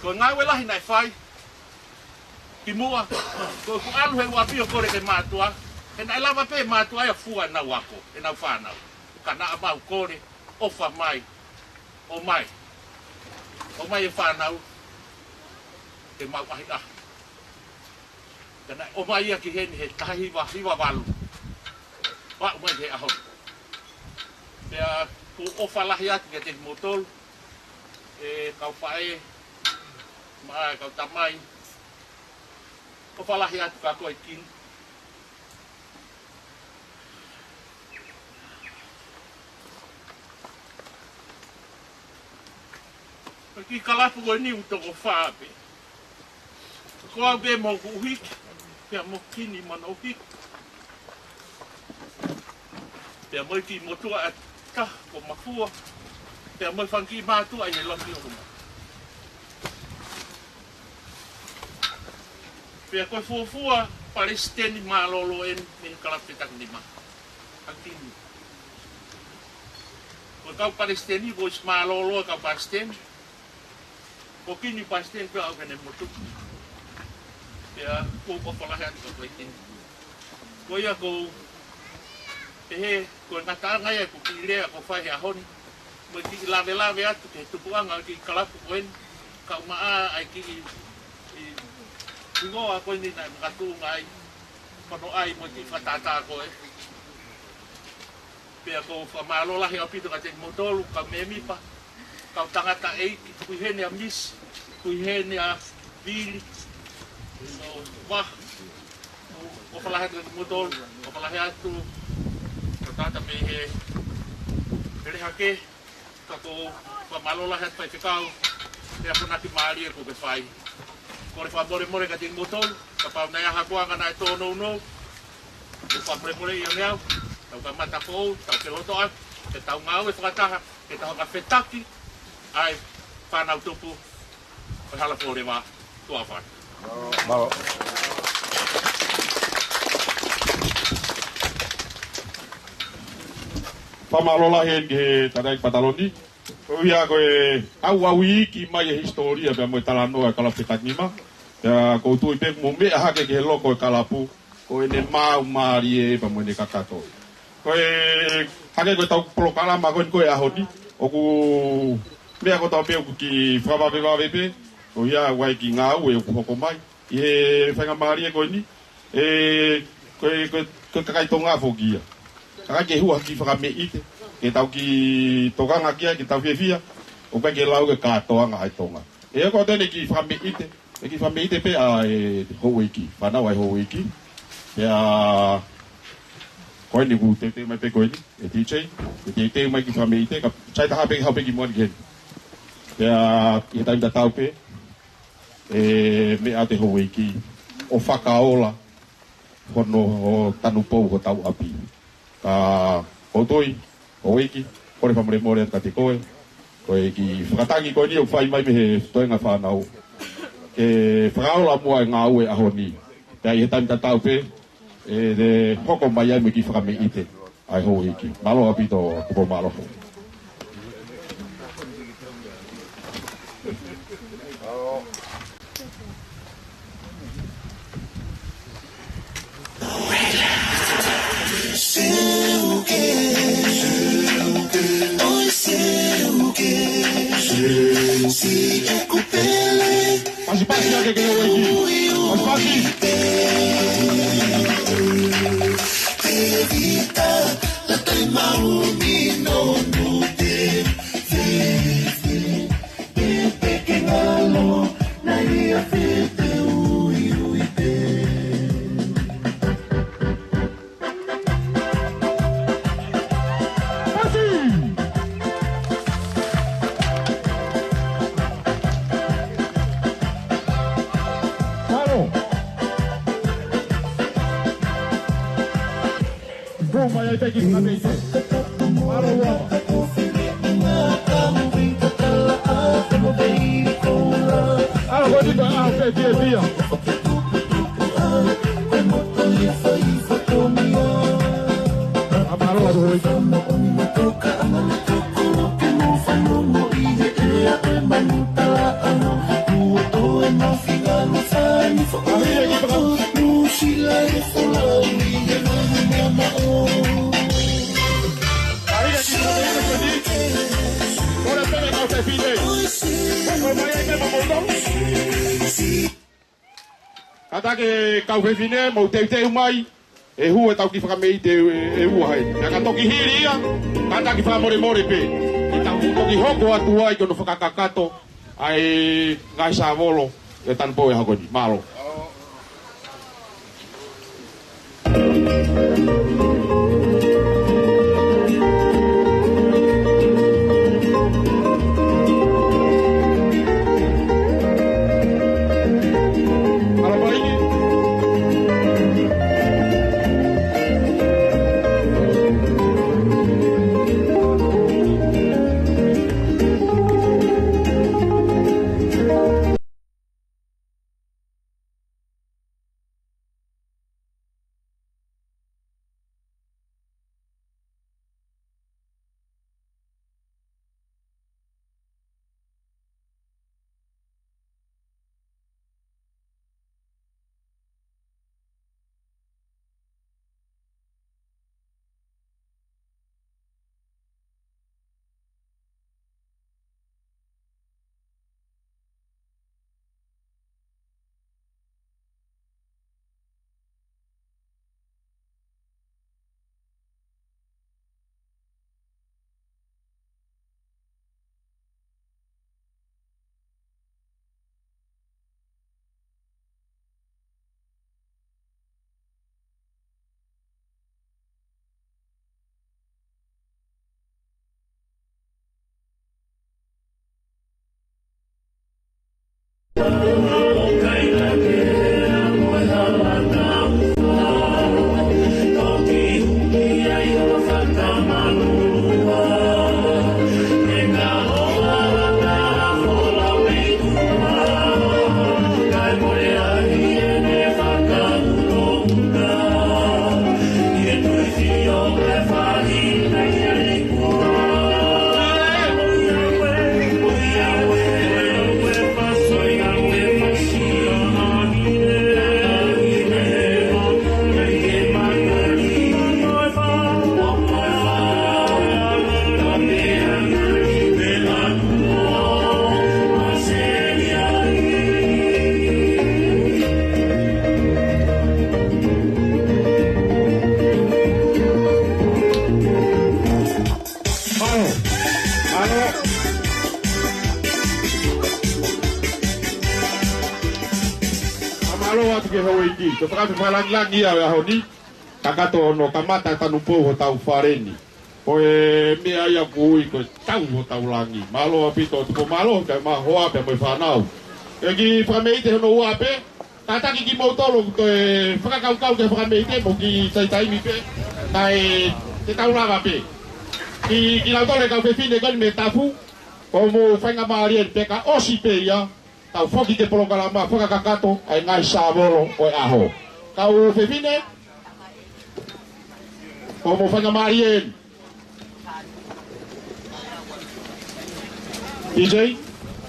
Ko e ngāue lahi naʻe fai kimuʻa, ko ʻeku ʻalu he ʻapi ʻo kole ki he mātuʻa, he naʻe lava pē mātuʻa ia ʻo fua ʻenau ako, ʻenau fānau. Ka naʻa mau kole, ʻofa mai, ʻomai, ʻomai e fānau, ke mau ʻahiʻahi. Ka naʻe ʻomai ia ki heni he taha hiva hiva valu. Pea ʻomai he ʻaho ni. Pea ʻoku ou ʻofa lahi atu kiate kimoutolu, e kau faʻē, mo e kau tamai, ʻofa lahi atu kia koe Kini. Ko e kiʻi kalapu ko eni ʻoku toko fā pē. Ko au pē mo hoku ʻuhiki, pea mo Kini mo hono ʻuhiki. Pea mo e kiʻi motuʻa ʻe taha ko Mafua. Pea mo e fanga kiʻi mātuʻa ʻi he loki ʻo Huma. Pea ko e fuofua palesiteni mālōlō eni mei he kalapu fetaʻaki nima. ʻA Kini. Ko e kau palesiteni, ko e ʻosi mālōlō e kau palesiteni. Ko Kini palesiteni pea ʻoku ne motuki. Pea ʻoku ou ʻofa lahi atu kia koe Kini. Ko ia ʻoku ou Pehē, ko e ngataʻanga ia ʻeku kiʻi lea kuo fai he ʻaho ni, mo e kiʻi lavelave atu ki he tupuʻanga ʻo e kiʻi kalapu ko eni, kae ʻumaʻā ʻa e kiʻi, ʻi, hingoa ko eni naʻe makatuʻunga ai, ko hono ʻai mo e kiʻi fakatātā ko ē. Pea ʻoku ou fakamālō lahi ʻaupito kiate kimoutolu, kau mēmipa, kau tangataʻeiki, ʻoku ʻi heni ʻa Misi, ʻoku ʻi heni ʻa Vili, ʻo Vaha, ʻofa lahi atu kiate kimoutolu, ʻofa lahi atu, ko e tangata mei he Pele Hake, ka ʻoku ou fakamālō lahi atu Faifekau, he akonaki mālie kuo ke fai. Kole fakamolemole kiate kimoutolu, kapau naʻe ʻi ai ha kuonga naʻe tōnounou, ʻoku ou fakamolemoleʻi ange au, tau kamata foʻou, tau felotoʻaki, ke tau ngāue fakataha, ke tau hanga ʻo fetaki ʻa e fānau tupu ʻo e Hala Fōleva, tuʻa ʻofa atu. Mālō. Fakamālō lahi ki he tangataʻeiki Pataloni. Ko ia ko e ʻauʻau iiki mai e hisitōlia pea mo e talanoa e kalapu fetaki nima. Pea ʻoku ou tui pē ʻoku mou meʻa hake ki he loko e kalapu, ko ʻene maau mālie pea mo ʻene kakato. Ko e hangē ko ʻetau polokalama ko eni ko e ʻaho ni, ʻoku meʻa kotoa pē ʻoku kiʻi fakavavevave pē, ko ia ʻoku ʻi ai e kiʻi ngāue ʻoku hoko mai ʻi he faingamālie ko eni, ē, ko e, ko e, ko e kakai Tonga foki ia. Kae ʻikai ke hua ha kiʻi fakameʻite, ke tau kiʻi tokanga ki ai, ke tau fiefia, ʻoku ʻikai ke lau ke kātoanga ʻa e Tonga. ʻE, ko ʻene kiʻi fakameʻite, ʻe kiʻi fakameʻite pē ʻa e houʻeiki, fānau ʻa e houʻeiki. Pea ko eni ʻoku teuteu mai pē ko eni, ʻe D J, ʻe teuteu mai kiʻi fakameʻite, ka sai taha pē ke haʻu pē ki muʻa ni ki heni. Pea ʻi he taimi tatau pē, ʻe meʻa atu e houʻeiki ʻo fakaola hono, ʻo tanupou hotau ʻapi. Ka ʻoku ou tui, houʻeiki, kole fakamolemole atu kiate koe, ko e kiʻi fakatangi ko eni ʻoku fai mai mei he toenga fānau, ke fakaola muʻa e ngāue ʻaho ni. Pea ʻi he taimi tatau pē, ʻe, ʻe hoko mai ai mo e kiʻi fakameʻite ʻa e houʻeiki. Mālō ʻaupito, kuo pau mālō. Pasipasi ake ki he houʻeiki. Pasipasi. Pasi! Mālō. Tuʻu mai ai pē kiʻi fakameʻite. Mālō ua. ʻAho ni pē ʻaho fiefia. ʻA mālō atu hoi. Kātaki kau fefine, mou teuteu mai, ʻe hū ʻetau kiʻi fakameʻite ʻe, ʻe ua heni. Pea ka toki hili ia, kātaki fakamolemole pē. Ke tau toki hoko atu ai ki hono fakakakato ʻa e ngaahi sāvolo ʻe tanupou he ʻaho ko eni. Mālō. Mālō. Mālō. Mālō atu ki he houʻeiki. Ko e fakafeʻao fakalāngilangi ia ʻo e ʻaho ni. Kakato hono kamata e tanupou hotau fale ni. Ko e meʻa ia ʻoku ui ko e tau hotau langi. Mālō ʻaupito Tupou, mālō ki he hoa pea mo e fānau. ʻEiki Fakameite hono ua pē. Kātaki kimoutolu ʻoku toe fakakaukau ki he Fakameite mo e kiʻi taimi pē. Kae te tau lava pē. Ki, kinautolu e kau fefine ko eni mei Tafu, ʻoku mou faingamālie pē ka ʻosi pē ia, tau foki ki he polokalama fakakakato ʻa e ngaahi sāvolo ʻo e ʻaho. Kau fefine, ʻoku mou faingamālie. P J,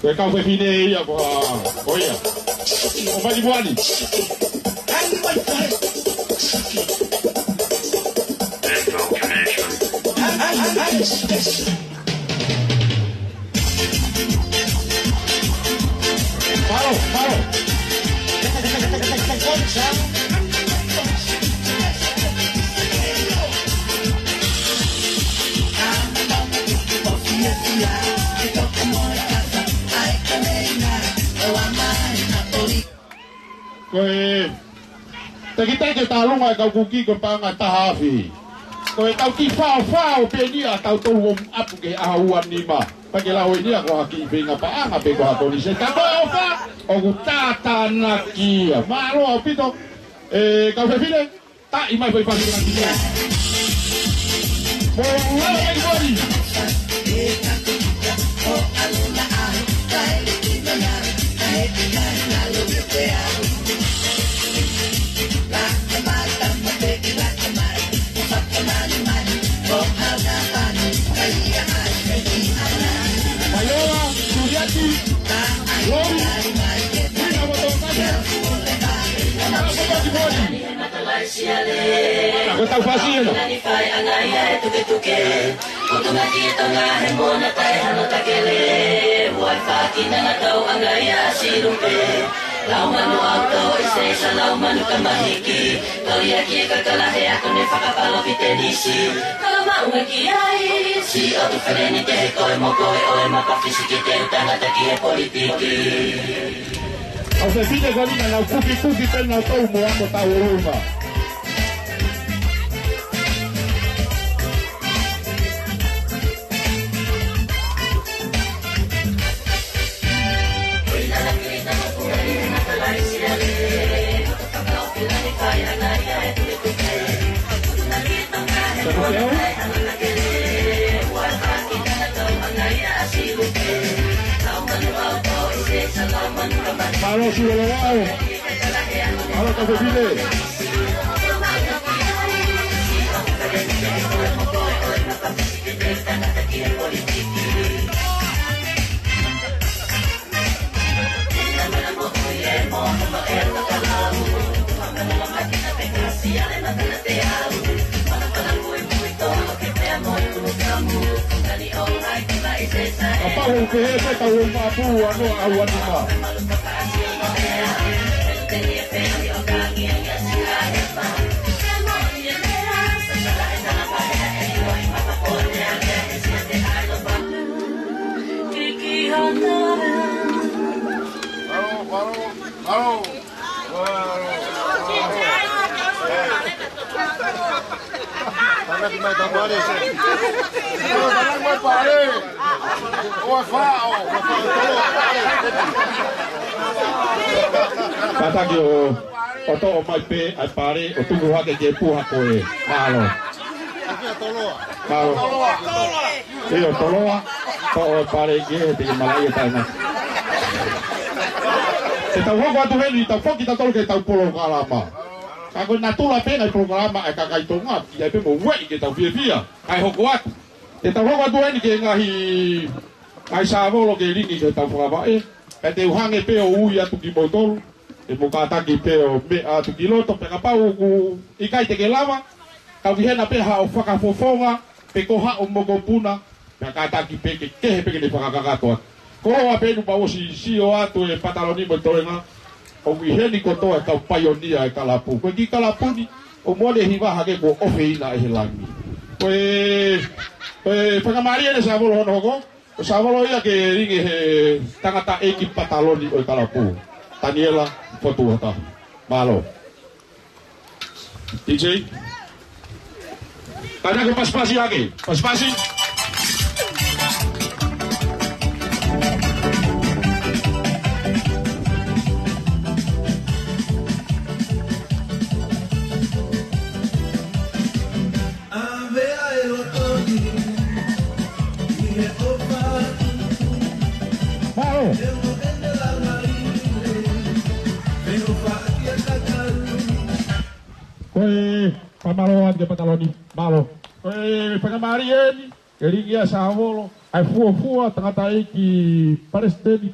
ko e kau fefine ia ko, ʻa, ko ia. ʻO Malimuani. Mālō, mālō. Ko e tekiteki tālunga e kau kuki ko e paʻanga ʻe taha afe. Ko e tau kiʻi faofao pē eni ʻa tautolu ʻo ʻapu ki he ʻaho ua nima. Pea ke lau eni ia ko ha kiʻi feinga paʻanga pe ko ha konise. Ka ko e ʻofa, ʻoku tātānaki ia. Mālō ʻaupito, e kau fefine, taʻi mai foʻi fasi laki ia. Mo lau mai kori. Paiola, Suliati, Lori, Lina Motokasi, Motokasi Mori. Ko e tau fasi ena. Nani fai ʻana ia e tuketuke. Ko Tonga ki he Tonga he mona tai hano takele. Ua e faki nana tau ʻana ia silupe. Lau manu au tau i se sa lau manu ka mahiki. Tau ia ki e kakala he ako ne fakapalo ki tenisi. Kala maʻu e ki ai. Si o tu feleni te he koe mo koe ʻo e mapa fisiki te u tangata ki he politiki. ʻAu fefine ko eni naʻa nau kukikuki pē nautolu mo amo tau o luma. Mālō Sulalolao. Mālō kau fefine. Kapau ʻoku pehē pē tau ō mapu ano au anima. Halo, halo, halo. Tānaki mai Tapuale. Tānaki mai Pale. ʻOua faʻo. Kātaki ʻo, ʻo toʻo mai pē ʻa e pale ʻo tuku hake ki he puha ko ē. Mālō. Mālō. ʻIo, toloa. Toʻo e pale ki he te ke malaʻia taina. Te tau hoko atu heni, tau foki tautolu ki heʻetau polokalama. Ka ko e natula pē ʻa e polokalama ʻa e kakai Tonga, ʻi ai pē mo ueʻi ke tau fiefia. Kae hoko atu. Te tau hoko atu heni ki he ngaahi, ngaahi sāvolo ke lingi ke tau fakavaʻe. Kae te u hangē pē ʻo ui atu kimoutolu. ʻE mo kātaki pē ʻo meʻa atu ki loto, pea kapau ʻoku ʻikai te ke lava, kau ki hena pē haʻo fakafofonga, pe ko haʻo mokopuna, pea kātaki pē ke kehe pē ke ne fakakakato atu. Koloa pē ʻoku mau ʻosi sio atu e pataloni mo e toenga, ʻoku ʻi heni kotoa e kau paionia e kalapu. Ko e kiʻi kalapu ni, ʻoku mole hiva hake kuo ʻofeina ʻe he langi. Ko e, ko e fakamālie ʻeni e sāvolo hono hoko, ko e sāvolo ia ke lingi he tangataʻeiki pataloni ʻo e kalapu, Taniela Fotu Hataha. Mālō. D J. Kātaki ʻo pasipasi hake. Pasipasi. Mālō. Ko e fakamālō atu ki he pataloni. Mālō. Ko e fakamālō eni, ke lingi ʻa e sāvolo, ʻa e fuofua tangataʻeiki palesiteni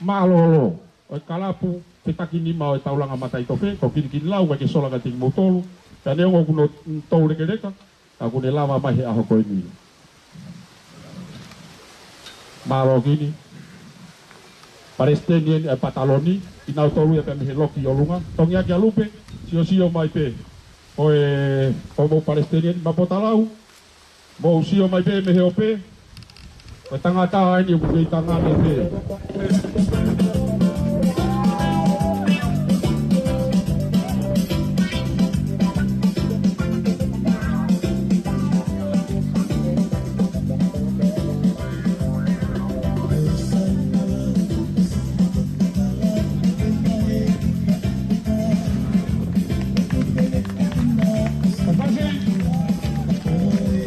mālōlō ʻo e kalapu fetakinima ʻo e taulanga Mataʻitofe, ko Kinikinilau, ʻoku ʻikai ke sola kiate kimoutolu, pea neongo ʻoku nau toulekeleka, ka ʻoku ne lava mai he ʻaho ko eni. Mālō Kini. Palesiteni eni ʻa e pataloni, kinautolu ia pē mei he loki ʻolunga. Tongiaki ʻa Lupe, siosio mai pē. Ko e, ko hoʻomou palesiteni eni, Mapotalau, mou sio mai pē mei he ope. Ko e tangata eni ʻoku kei tangane pē.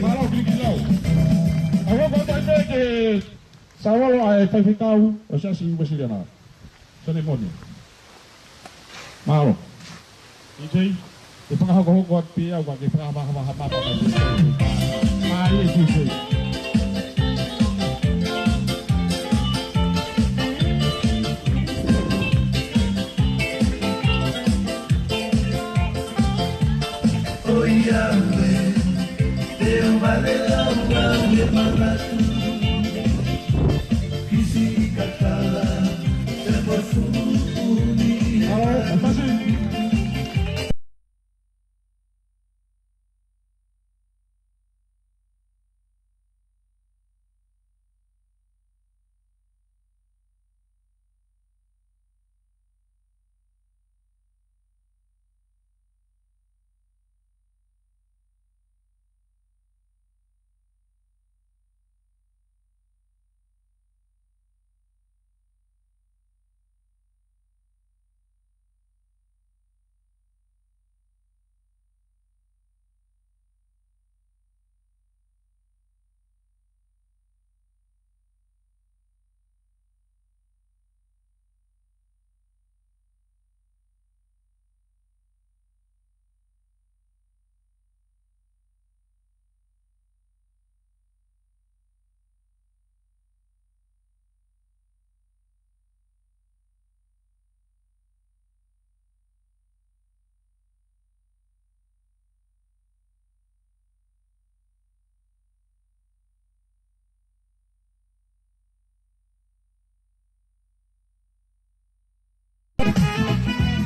Mālō Kinikinilau. ʻA ia ko e taimi ke sāvolo ʻa e faifekau ʻo e Siasi Uēsiliana. Salemoni. Mālō. D J, ʻe fakahokohoko atu pē au ka ke fakavahaʻa mapa mai pē. Mālō D J.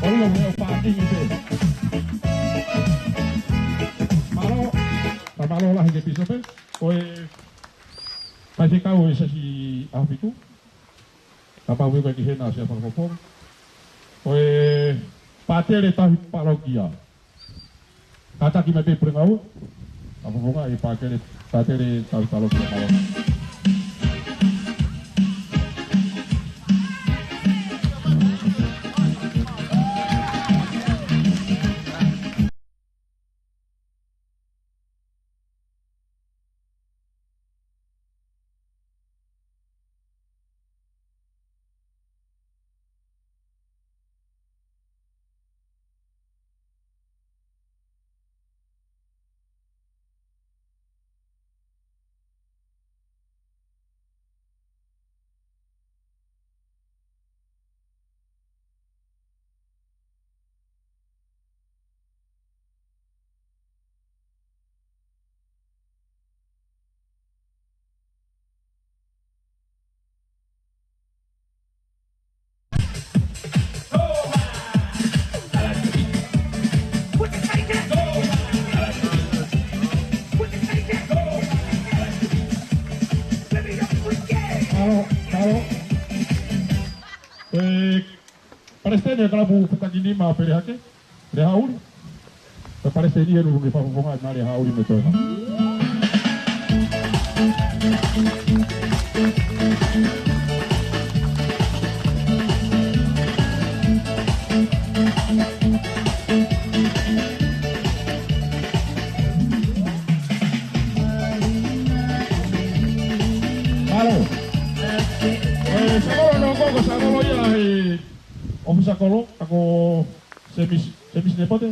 ʻOi, ʻo meʻa pākingi pē. Mālō, ka mālō lahi ki he pīsope. Ko e faifekau ʻo e Siasi ʻAhofitu. Kapau ʻoku ʻikai ke ʻi hena, siʻa fakafofonga. Ko e pātele tauhi palokia. Kātaki mai pē Pulengāue. Fakafofonga e pātele, pātele tauhi palokia, mālō. Palesiteni ʻo e kalapu Fetakinima, Pele Hake, Lea Haʻuli. Ko e palesiteni ʻe ʻuluaki, fakafofongaʻi mai ʻe Lea Haʻuli mo Toeha. Mālō. ʻE, Savolo hono hoko, ko Savolo ia ʻa e ʻōfisa kolo, ʻa ko Semisi, Semisi Nepote.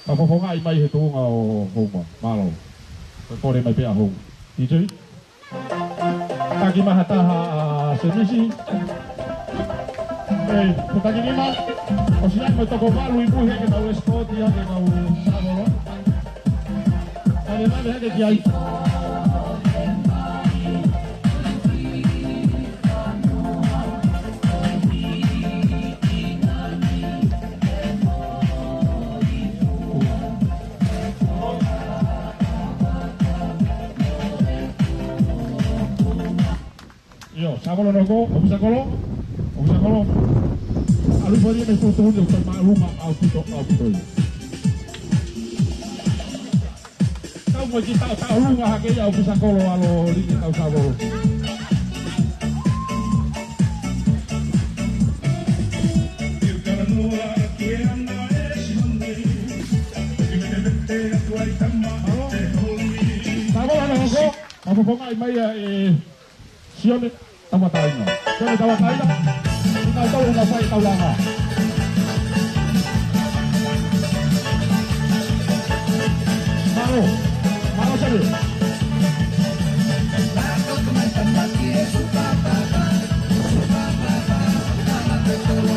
Fakafofongaʻi mai he tuʻunga ʻo Houma. Mālō. Ko e kole mai pē ʻa Houma. D J. Taki mai ha taha ʻa Semisi. ʻE, Fetakinima. ʻOsi ʻai mo e toko valu ʻi mui he ke tau escort ia ke tau Savolo. Kale mai hake ki ai. ʻIo, Savolo hono hoko, ʻōfisa kolo, ʻōfisa kolo. ʻAlu hifo ia mei he tuʻutuʻuni ʻoku toe māʻolunga ʻaupito, ʻaupito ia. Tau mo e kiʻi taʻotaʻolunga hake ia ʻōfisa kolo, ʻalu ʻo lilingi ʻetau Savolo. Savolo hono hoko, fakafofongaʻi mai ia ʻe Sione Tauʻatāina. Sione Tauʻatāina. Kinautolu ʻoku nau fai e taulanga. Mālō. Mālō Sione.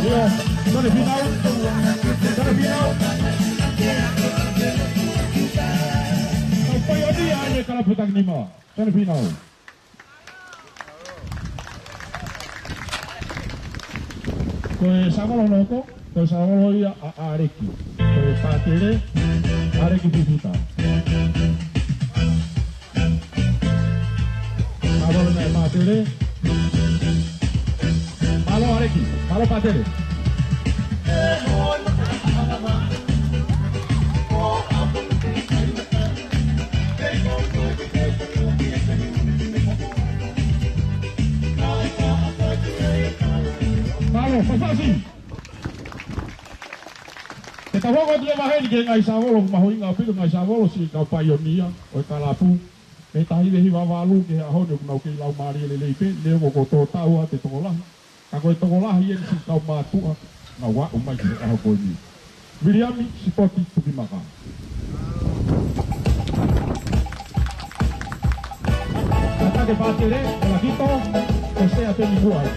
ʻIo. Sione Finau. Sione Finau. Kau paionia ʻa e kalapu Fetakinima. Sione Finau. Ko e Savolo hono hoko, ko e Savolo ia ʻa ʻAleki. Ko e pātele, ʻAleki Pipita. Savolo naʻe pātele. Mālō ʻAleki, mālō pātele. Mālō, Fafasi. Ke tau hoko atu ia maheni ki he ngaahi Savolo, mahuʻinga ʻaupito ngaahi Savolo, siʻi kau paionia ʻo e kalapu. Mei he taha hiva hiva valu ki he ʻaho ni ʻoku nau kei laumālie lelei pē, neongo ko e tō tau ʻa e tokolahi. Ka ko e tokolahi eni siʻi kau mātuʻa naʻa nau aʻu mai ki he ʻaho ko eni. Viliami Sipoti Tukimaka. Kātaki pātele, ʻo lakito, ko e sea pē ni kuo ʻai.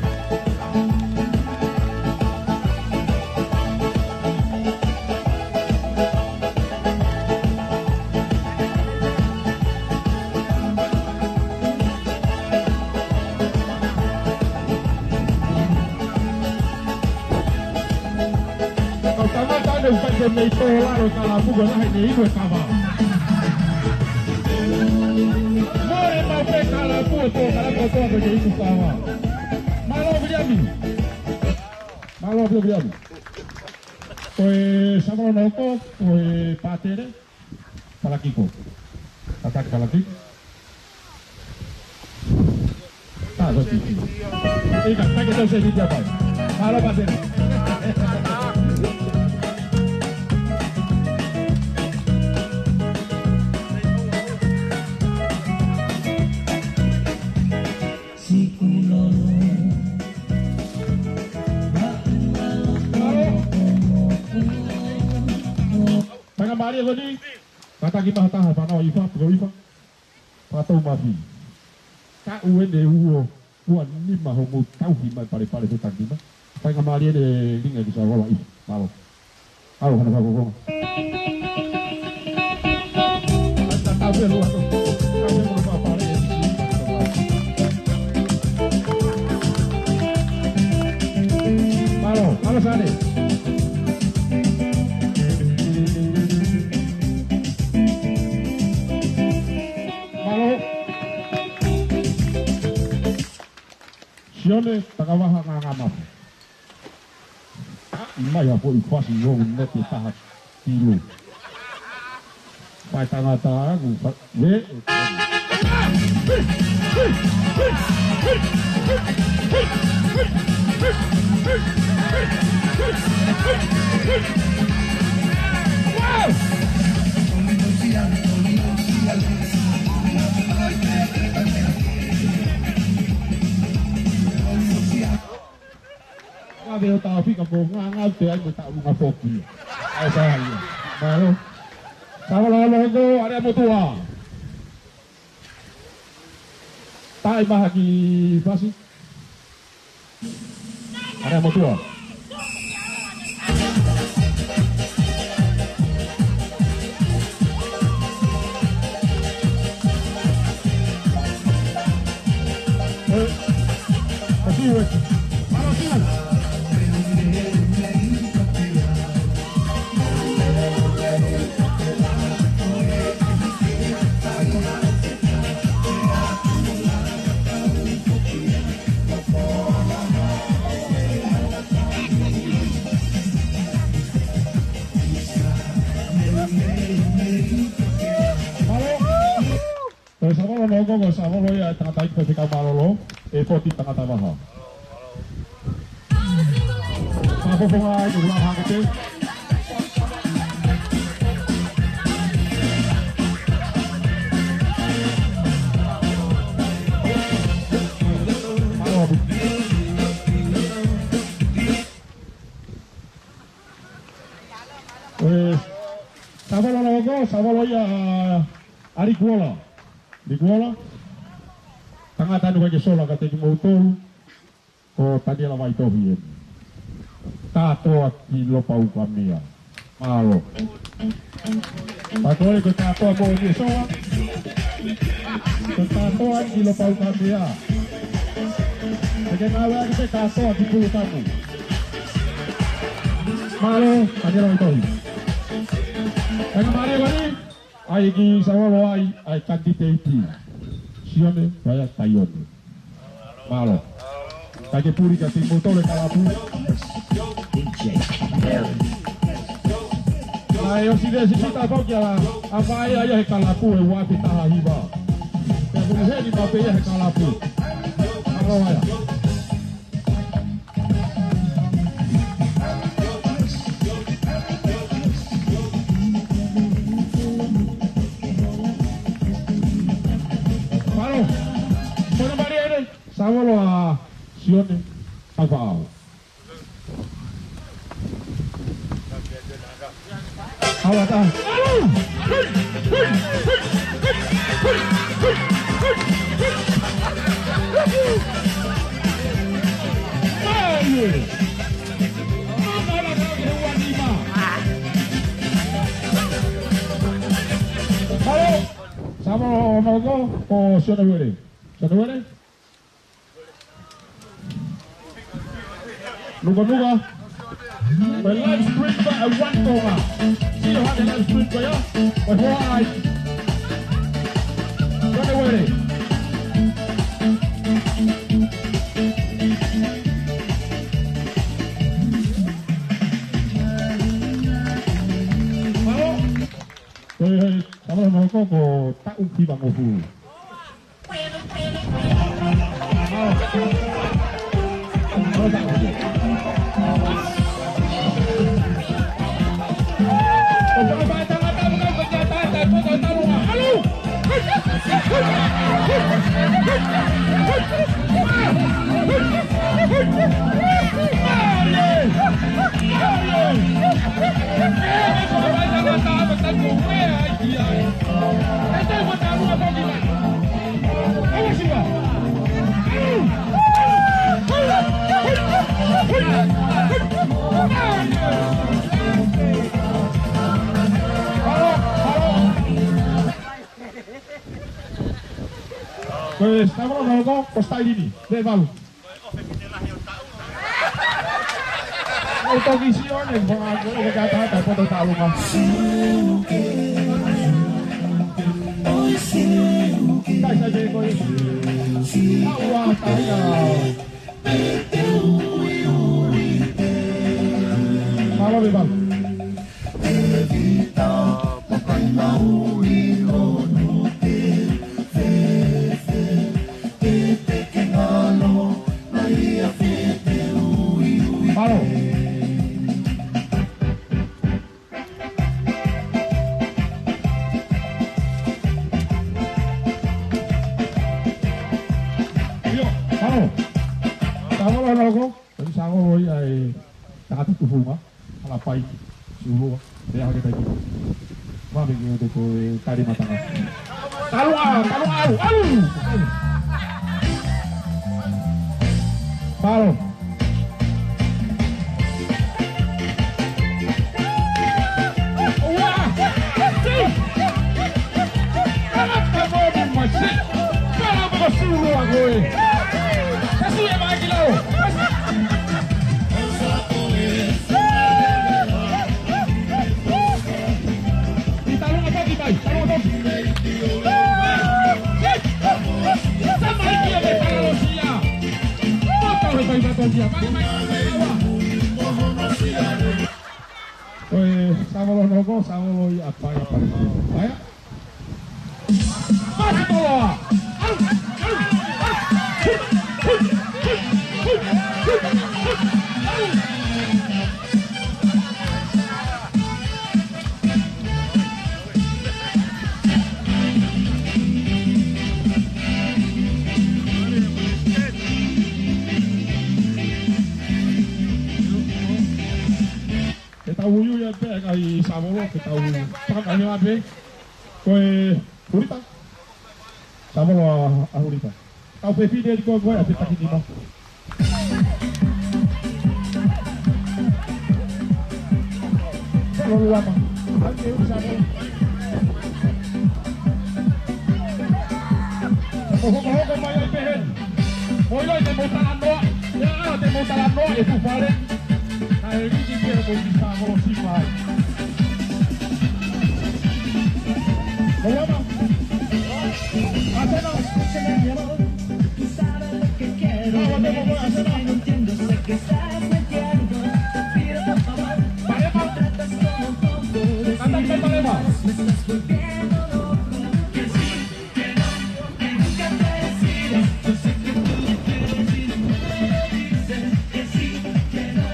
Kau tangata ʻoku ʻikai ke mei tō lalo e kalapu ko e lahi ʻene inu e kava. Mole mau pē kalapu ʻo tō kalapu ʻo tō ko e inu kava. Mālō Viliami. Mālō Viliami. Ko e Savolo hono hoko, ko e pātele. Palakiko. Kātaki Palakiko. Ka ko e tiki. ʻIkai, ʻikai ke tau sēniti ia pē. Mālō pātele. Mālō. Faingamālie ko eni. Kātaki mai ha taha fānau ʻa ʻIfa, piko ʻIfa. Fakatau mafi. Taʻu eni ʻe ua, ua nima hoʻomou tauhi mai Palepale Fetakinima. Faingamālie eni e lilingi ki Savolo ʻIfa. Mālō. ʻAlu hano fakafofonga. Ata tau pē lua tau. Tau pē lua pale. Mālō, mālō Sane. Mālō. Sione Takavaha Ngangamafu. ʻI mai ha foʻi fasi ʻoku neke taha kilu. Fai tangata aku, fa-, le. Ka veo tau fika ko ngā ngā te ai mo tau ngā foki. Ai sa ia. Mālō. Savolo Longo, Alea Motuʻa. Tai maha ki fasi. Alea Motuʻa. Ko e Savolo Longo, ko e Savolo ia ʻa e tangataʻeiki faifekau mālōlō, ʻe foti tangata vaha. Fakafofonga ai, kula hake te. Mālō. Ko e Savolo Longo, Savolo ia ʻa Likuola. Likuola. Tangata ʻoku ʻikai ke sola kiate kimoutolu, ko Taniela Vaitohi eni. Kātoa ki Lopaukamea. Mālō. Pea ko e kātoa moʻoni ʻe sola. Ko e kātoa ki Lopaukamea. Te ke ngāueʻaki pē kātoa ki Pulukamu. Mālō, Taniela Vaitohi. Tangata mālie wani. ʻAi ki Savolo ai, ʻai kanditeiti. Sione Vaea Taione. Mālō. Kae ke puli ka timu tole kalapu. ʻAi ʻosi le sisita foki ala, ʻa Vaea ia he kalapu ʻe ua pe taha hiva. Pea puli heni ma pe ia he kalapu. Mālō Vaea. Mālō. Pono mari ere, Savolo ʻa Sione Taufaʻahau. Awa ta. Halo. Savolo Longo, ko Sione Uele. Sione Uele. Nuka nuka. Ko e live stream ko ē ʻa e One Tonga. Sio hake live stream ko ia. Ko e hoa ai. Sione Uele. Halo. Ko e, Savolo Longo ko e taʻu hivangofulu. Ko e Savolo Longo, ko e sitaili ni, le valu. ʻOku toki sio ne, ko e ngaahi ko e kātā, poto tālunga. Kai sai pē ko e. Aua, tai a. Loko, ʻoku sāngolo ia ʻe tangata tufunga, hala pai, sulua, pea hake taiki. Mami ki o te ko e kari matanga. Talu a, talu a, au, au! Palo. Ko e sāngolo noko, sāngolo ia ʻa Paea, Paea. Paea. Masi Toloa. Ke tau uiui ai pē ʻa e sāngolo, ke tau panga ni ʻa pē. Ko e Hurita. Sāngolo ʻa, ʻa Hurita. Tau fefine ni ko e ko e ʻa e fetakinima. Sāngolo ʻa ma. Hake u sāngolo. Ko hokohoko mai ai pehē ni. Mo ilo te mo talanoa. Ia te mo talanoa e fufale. Naʻe liki pē ko ki sāngolo si mai. Ko ia ma. Asena. Tú sabes lo que quiero, me dices que no entiendo, sé que estás mintiendo. Te pido por favor, no tratas como un tonto, decir me estás volviendo loco. Que sí, que no, que nunca te decides. Yo sé que tú me quieres y no me lo dices. Que sí, que no,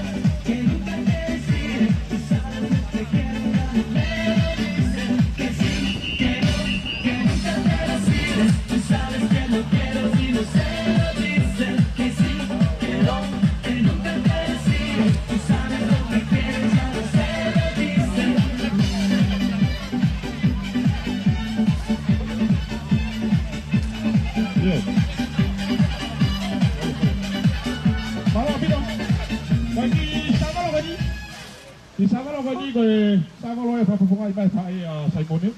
que nunca te decides. Tú sabes lo que quiero, no me lo dices. Que sí, que no, que nunca te decides. Tú sabes que no quiero y no se lo dices. Que sí, que no, que nunca te decides. Tú sabes lo que quieres, ya no se lo dices. Mālō ʻaupito. Ko e kiʻi sāngolo ko eni. Kiʻi sāngolo ko eni ko e sāngolo ʻe fakafofongaʻi mai ʻe he faʻē ʻa Saimone.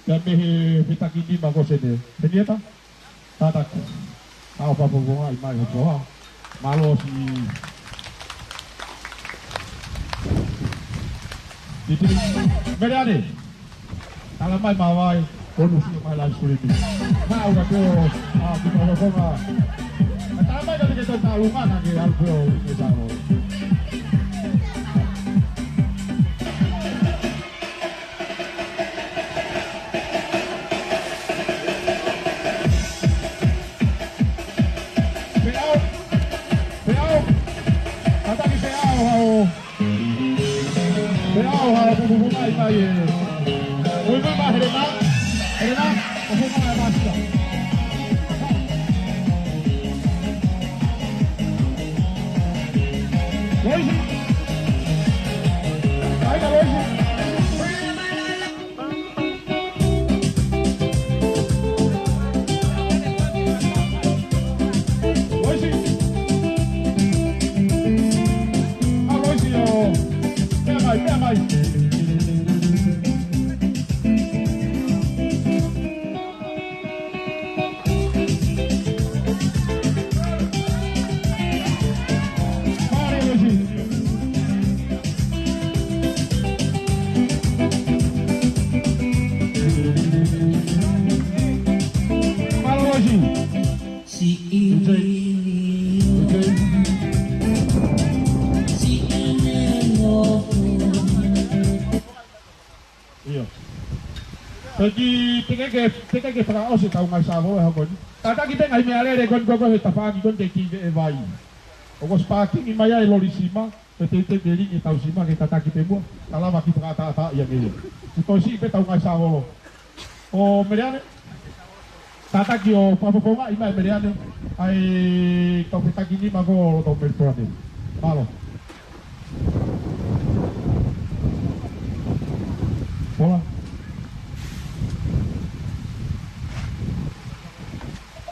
Pea mei he fetakinima ko Sene. Henieta. Tātaki. ʻAo fakafofongaʻi mai ho poha. Mālō si. Titi. Meleane. Tala mai māvae, ko nu sio mai live streaming. Mau ka teo, ʻa, ki mo konga. Tala mai ka te ke tau talungana ke alu pē ʻo i ke sāngolo. Peau, peau, tataki peau hao. Peau hao, pupupunga i kai e. Ui, ui, ma, Helena, Helena, pupupunga e masika. Loisi. Ai, ka Loisi. Loisi. ʻA Loisi ʻo. Pea mai, pea mai. Mālō Loisi. Mālō Loisi. Si i. Ia. Pea ki, teʻeki ke, teʻeki ke fakaʻosi ʻetau ngaahi sāngolo he houa ko eni. Tataki pē ngaahi meʻalele ko eni ko e ko e he tafaʻaki ko eni ke ki veʻe vai. ʻOku ʻosi pākingi mai ai e loli sima, pea teuteu ke lingi ʻetau sima ke tataki pē muʻa. Ka lava ke fakaʻataʻatā ia ngeia. Kuo toe siʻi pē ʻetau ngaahi sāngolo. ʻO Meleane. Kātaki ʻo fakafofongaʻi mai Meleane, ʻa e kau fetakinima ko ē ʻo loto Melipoane. Mālō. Hola.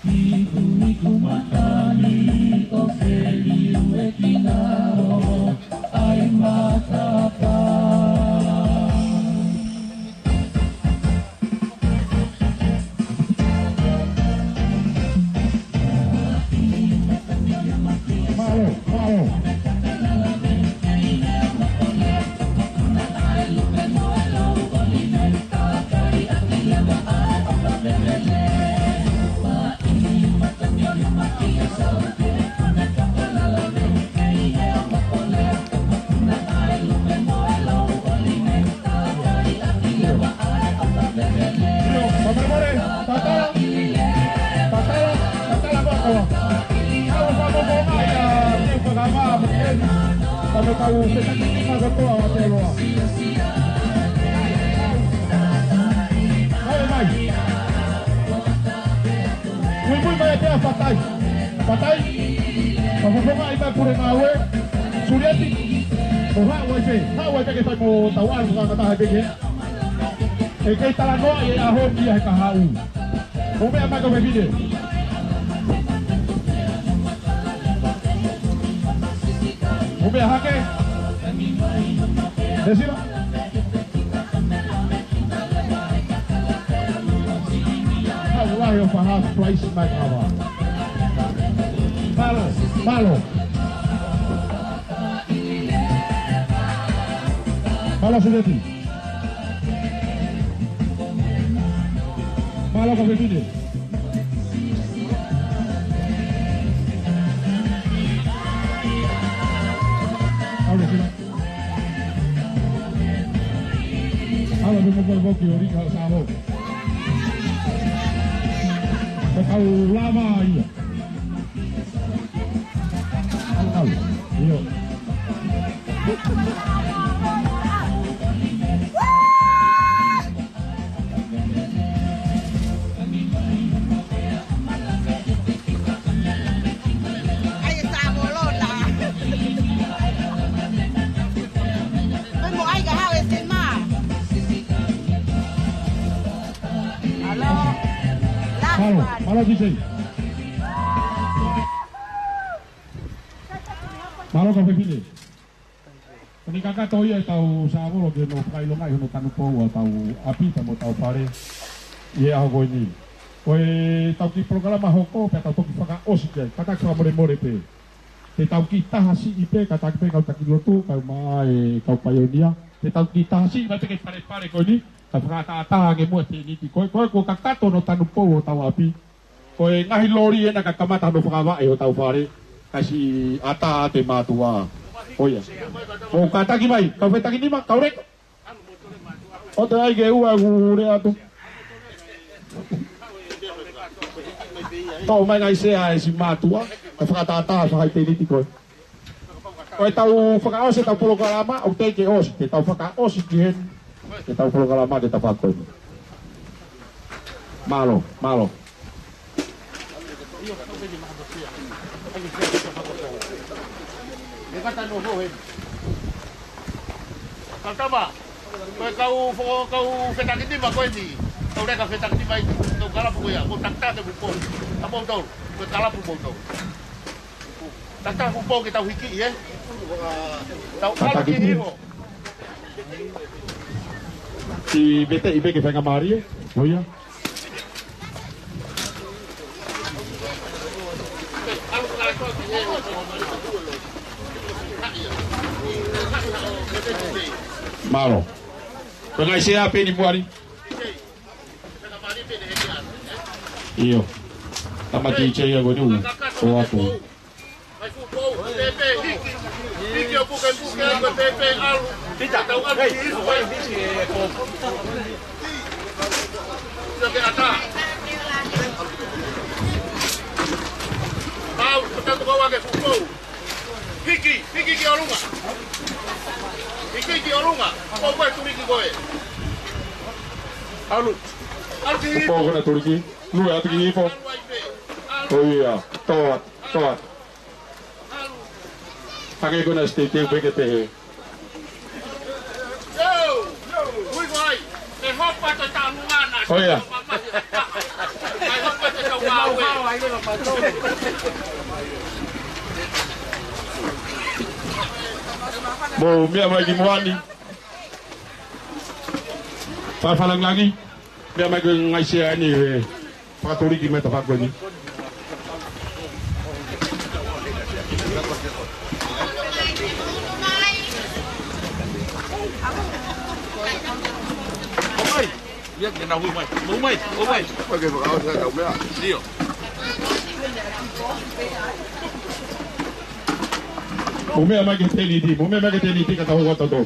Iku, iku matani ʻo feliu e kinaʻo ʻa e matapā. Mālō, mālō. Muimui mai pē ʻa Fatai. Fatai. Fakafofongaʻi mai pule ngāue. Sulieti. ʻO haʻu ai pē. Haʻu ai pē ke fai mo tau ʻalu fakangataha pē ke. ʻE kei talanoaʻi e ʻaho ni ʻa e kahaʻu. Mou meʻa mai kau fefine. Mou meʻa hake. Te sila. Haʻu lahi ʻo fai half price mai kava. Mālō, mālō. Mālō Sileti. Mālō kau fefine. ʻAlu sila. ʻAlu pē mo kau foki ʻo lika sālo. Ko kau lava ia. ʻAlu, ʻalu. ʻIo. ʻAi e sāmolona. Mai mo ʻai ka hau e sima. Alo. Mālō, mālō D J. Mālō kau fefine. Ko eni kakato ia ʻetau sāvolo ke nau fakaʻilongaʻi hono tanupou ʻa hotau ʻapi pea mo hotau fale ʻi he ʻaho ko eni. Ko ʻetau kiʻi polokalama hoko pea tau toki fakaʻosi ki ai. Kātaki fakamolemole pē. Te tau kiʻi taha siʻi pē, kātaki pē kau taki lotu, kau mai e kau paionia. Te tau kiʻi taha siʻi mai pē ki he falepale ko eni. Ka fakatātā ange muʻa e tēniti ko ē, ko ē kuo kakato hono tanupou hotau ʻapi. Ko e ngaahi loli ena ka kamata hono fakavaʻe hotau fale, ka siʻi ʻatā atu e mātuʻa. ʻOia. Mou kātaki mai, kau fetakinima, kau leka. ʻOua te ai ke ua ʻeku lea atu. Toʻo mai ngaahi sea ʻa e siʻi mātuʻa, ka fakatātā fakaʻi tēniti ko ē. Ko ʻetau fakaʻosi ʻetau polokalama, ʻoku teʻeki ke ʻosi, te tau fakaʻosi ki heni, ʻetau polokalama ke tau fakakomi. Mālō, mālō. Kautama, ko e kau fo-, kau fetakinima ko eni, kau leka fetakinima ʻi, kau kalapu ko ia, ko e takitaki fupou, ka mou tau, ko e kalapu mou tau. Takitaki fupou ke tau hiki, ē? Tau ʻalu ki iho. Ki Vete ʻi Vete ke fenga mālie, ē? ʻOia. Mālō. Ko e ngaahi sea pē eni muʻa ni. ʻIo. Tama D J ia ko eni ʻoku ʻoatu. Mai fupou, pēpē hiki. Hiki ʻo pukepuke ai ko e pēpē ʻalu. Pita. Tau ʻalu ki iho ai. Sio ke ʻatā. Pau, ko tatu kau ake fupou. Hiki, hiki ki ʻolunga. Hiki ki ʻolunga. Ko koe tuliki koe. ʻAlu. Pō ko ena tuliki. Lue atu ki hifo. ʻOia. Toa. Toa. Hake ko ena state peke pehe. ʻOia. Mou meʻa mai ki muʻa ni. Fafalangilangi. Meʻa mai ko e ngaahi sea ni, ē. Fakatuliki mai tafaʻaki ko eni. ʻOmai. Ia, ke na hui mai. ʻOmai, ʻomai. Oke, fakaʻosi ʻa e kau meʻa. ʻIo. Mou meʻa mai ki he teniti, mou meʻa mai ki he teniti ka tau hoko atu.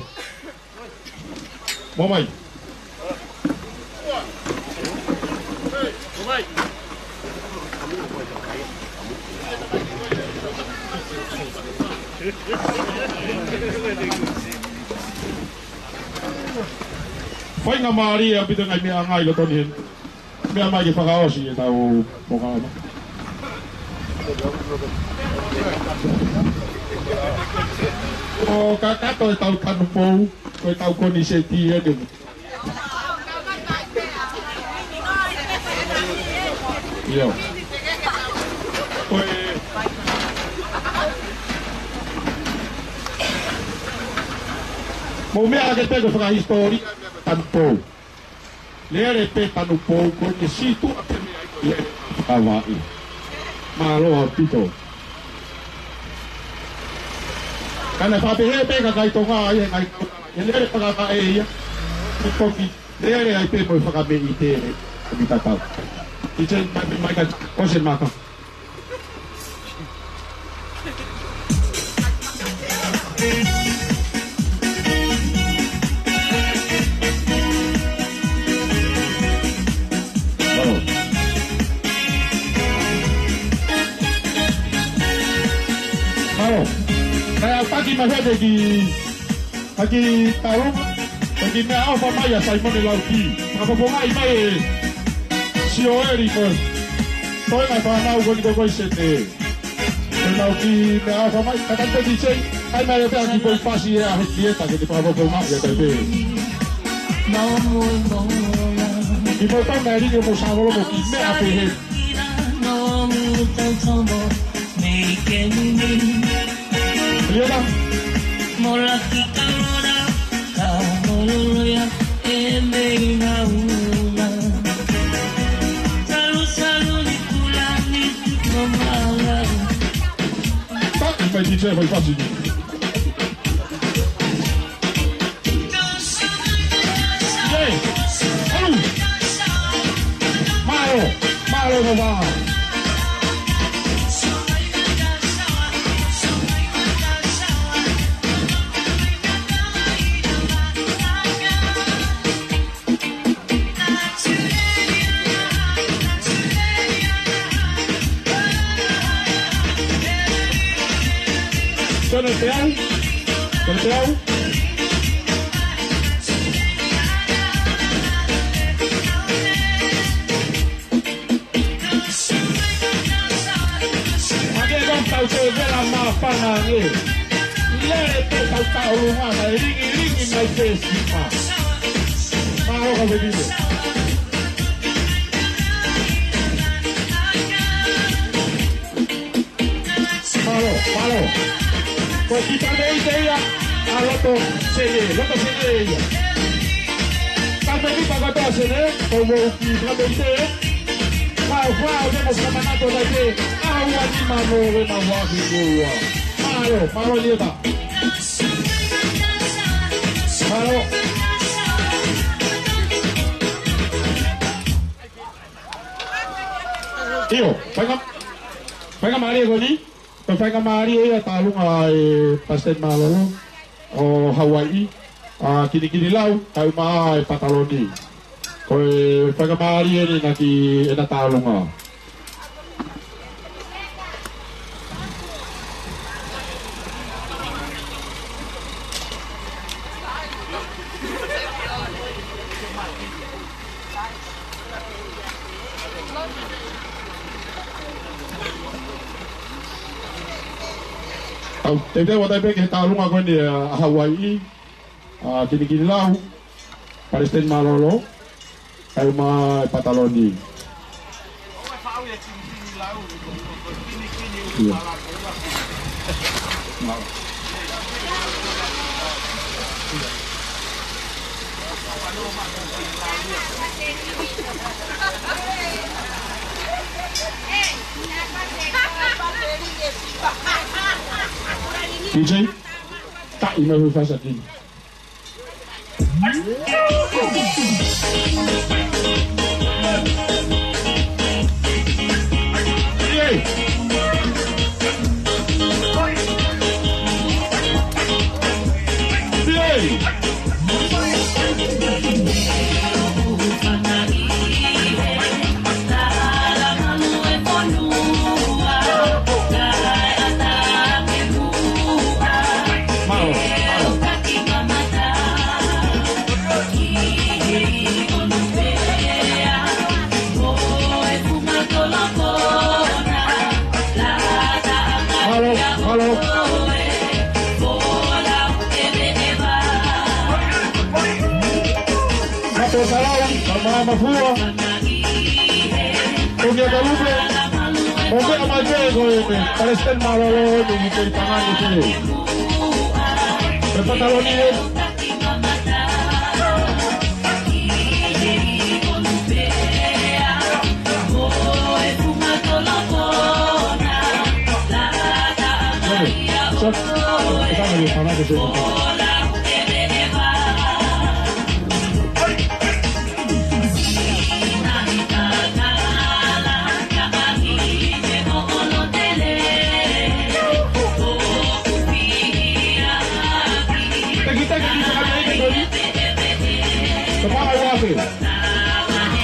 Mou mai. Faingamālie ʻaupito ngaahi meʻa ngai lotoni heni. Meʻa mai ke fakaʻosi ʻetau polokalama. ʻO kakato ʻetau tanu pou, ko ʻetau koniseti ʻeni. ʻIo. Ko e, mou meʻa ake pē ko e fakahisitōlia tanu pou. Lele pē tanu pou ko eni situ a pē meʻa i ko ia Hawaiʻi. Mālō ʻaupito. Ka naʻe faʻa pehē pē kakai Tonga ai he ngaahi kau. ʻE lele fakakae ia. Ko e toki lele ai pē mo e fakameʻite ʻe mi tatau. Ki he mai, mai ka ʻosi maka. Mālō. Kae ʻatā mai heni ki ʻAki Taluma, ʻaki meʻaʻofa mai ʻa Saimone Lauki. Fakapopongaʻi mai ʻe Sioeli ko e toenga fānau ko eni ko e sene. Ko Lauki meʻaʻofa mai, ka tau peti sei, ʻai mai ʻo te ʻaki ko e pasi ʻe ʻa he kieta ke te fakapopongaʻi ʻa te pē. ʻI mo tau mai ringi mo sāvolo mo ki meʻa pehē. Ia. Mola ki kalora, ka mololoia e mei ngauna. Salu, salu ni kula ni ki ko mala. Taʻi mai ki te fai fasi. Mālō, mālō, mālō. Tene te au, tene te au. Hake kau tau te vela māfana ange. Lele pē tau tau lunga, ka e lingi lingi mai pē sipa. Mālō ka vekile. Mālō, mālō. Ko e kipa meʻite ia, ʻa Loto Sene, Loto Sene ia. Ka me kipa kātoa Sene, ko mo kipa meʻite. Fau, fau, te mo kamanato mai te, ʻa ua ni mano, ve na waki kua. Mālō, mālō ni e ta. Mālō. ʻIo, fainga-, faingamālie ko eni, ko e faingamālie ia Taluma ʻe Palesiteni Mālōlō ʻo Hawaiʻi, ʻa Kinikinilau, kae ʻumaʻā e pataloni. Ko e faingamālie eni ʻena ki ʻena Taluma. Au, teuteu atu pē ki he tālunga ko eni ʻa Hauaiʻi, ʻa Kinikinilau, Palesiteni Mālōlō, ʻa e uma e pataloni. Ia. D J, taʻi mai ʻo fai ha kiʻi. Mālō, mālō. Mālō, Salau, Tamā Mafua. Tokua Kalupe. ʻO meʻa mai pē ko e Palesiteni Mālōlō ʻi he tangata ni pē. Ko e pataloni ē. Teki, teki, teki, teki, teki. Tapa ai wafe.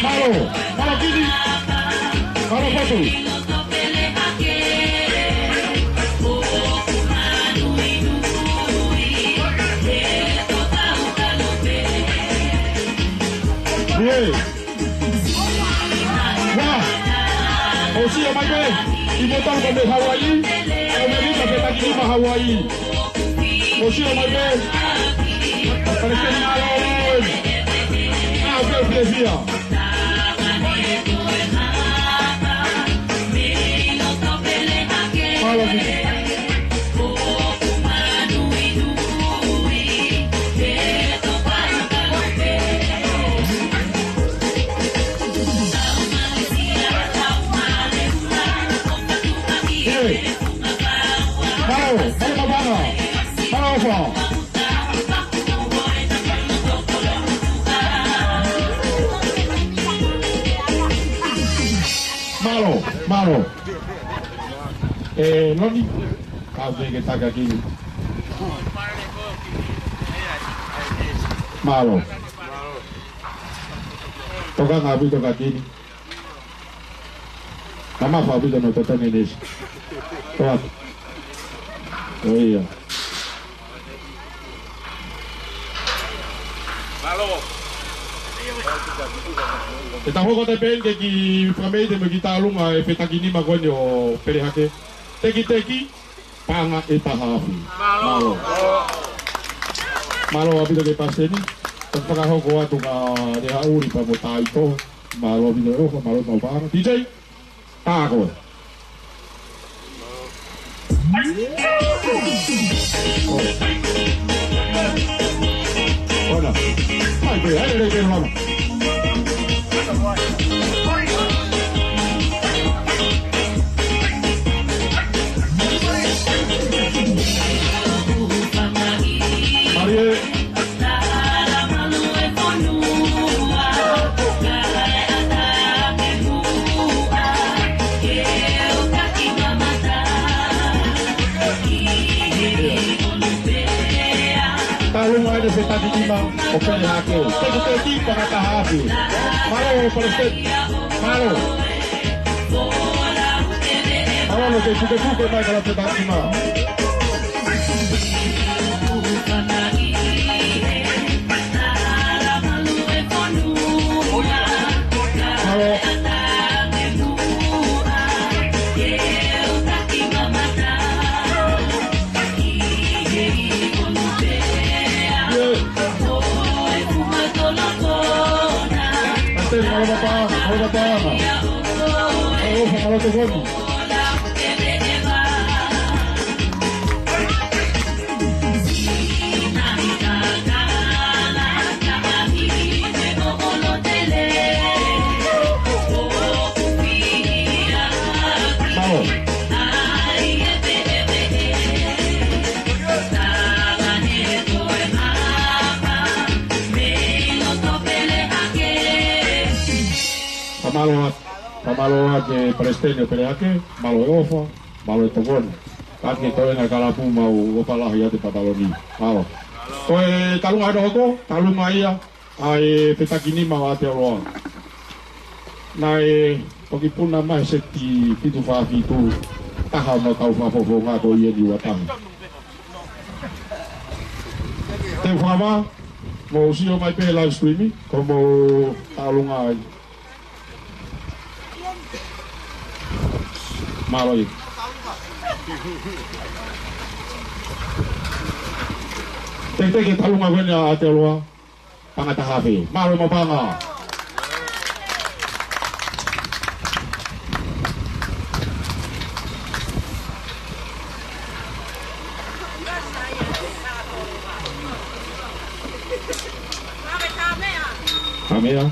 Mālō, mālō Kini. Mālō Potu. Ua. ʻOsi ʻo mai pē. ʻI mo tau ka me Hauaiʻi. ʻO me rita ke taki ni ma Hauaiʻi. ʻOsi ʻo mai pē. Palesiteni Mālōlō. ʻA, pē, pē, fia. Mālō Kini. Mālō, mālō, mālō. Mālō, mālō. Mālō, mālō. ʻE, Loni, ka u ke taka Kini. Mālō. Tokanga ʻaupito kia Kini. Ka mafa ʻaupito no toto ngenesi. Toa. ʻO ia. Mālō. ʻE tau hoko atu pē eni ki he kiʻi fakameʻite mo e kiʻi tālunga e fetakinima ko eni ʻo Pele Hake. Teki teki, paʻanga ʻe taha afe. Mālō. Mālō. Mālō ʻaupito ki he Palesiteni. Tau fakahoko atu kia Lehaʻuli pea mo Taito. Mālō ʻaupito e ʻofa, mālō e maʻu paʻanga. D J. Tā koe. Ona. Mai pē, ʻai lelei pē lama. Marie. Tālunga ʻa e fetakinima ʻo Pele Hake. Teki teki, paʻanga ʻe taha afe. Mālō, Palesiteni. Mālō. Mālō, ke tuketuke mai ka la fetakinima. Mālō papa, mālō papa. Mālō, mālō tokoni. Mālō. Fakamālō atu, fakamālō atu ki he palesiteni ʻo Peleake, mālō e ʻofa, mālō e tokoni. Kae ʻatā ke toenga e kalapu, mau ʻofa lahi atu ki he pataloni. Mālō. Ko e talunga hono hoko, talunga ia ʻa e fetakinima ʻo Aotearoa. Naʻe toki puna mai he seti fitu fā fitu, taha ʻo ʻenau kau fakafofonga ko Ieni Uataha. Te u fakavā, mou sio mai pē live stream, ko hoʻomou talunga ai. Mālō ia. Teketeke talunga ko eni ʻa Aotearoa, paʻanga taha afe. Mālō mo e paʻanga. Kamea.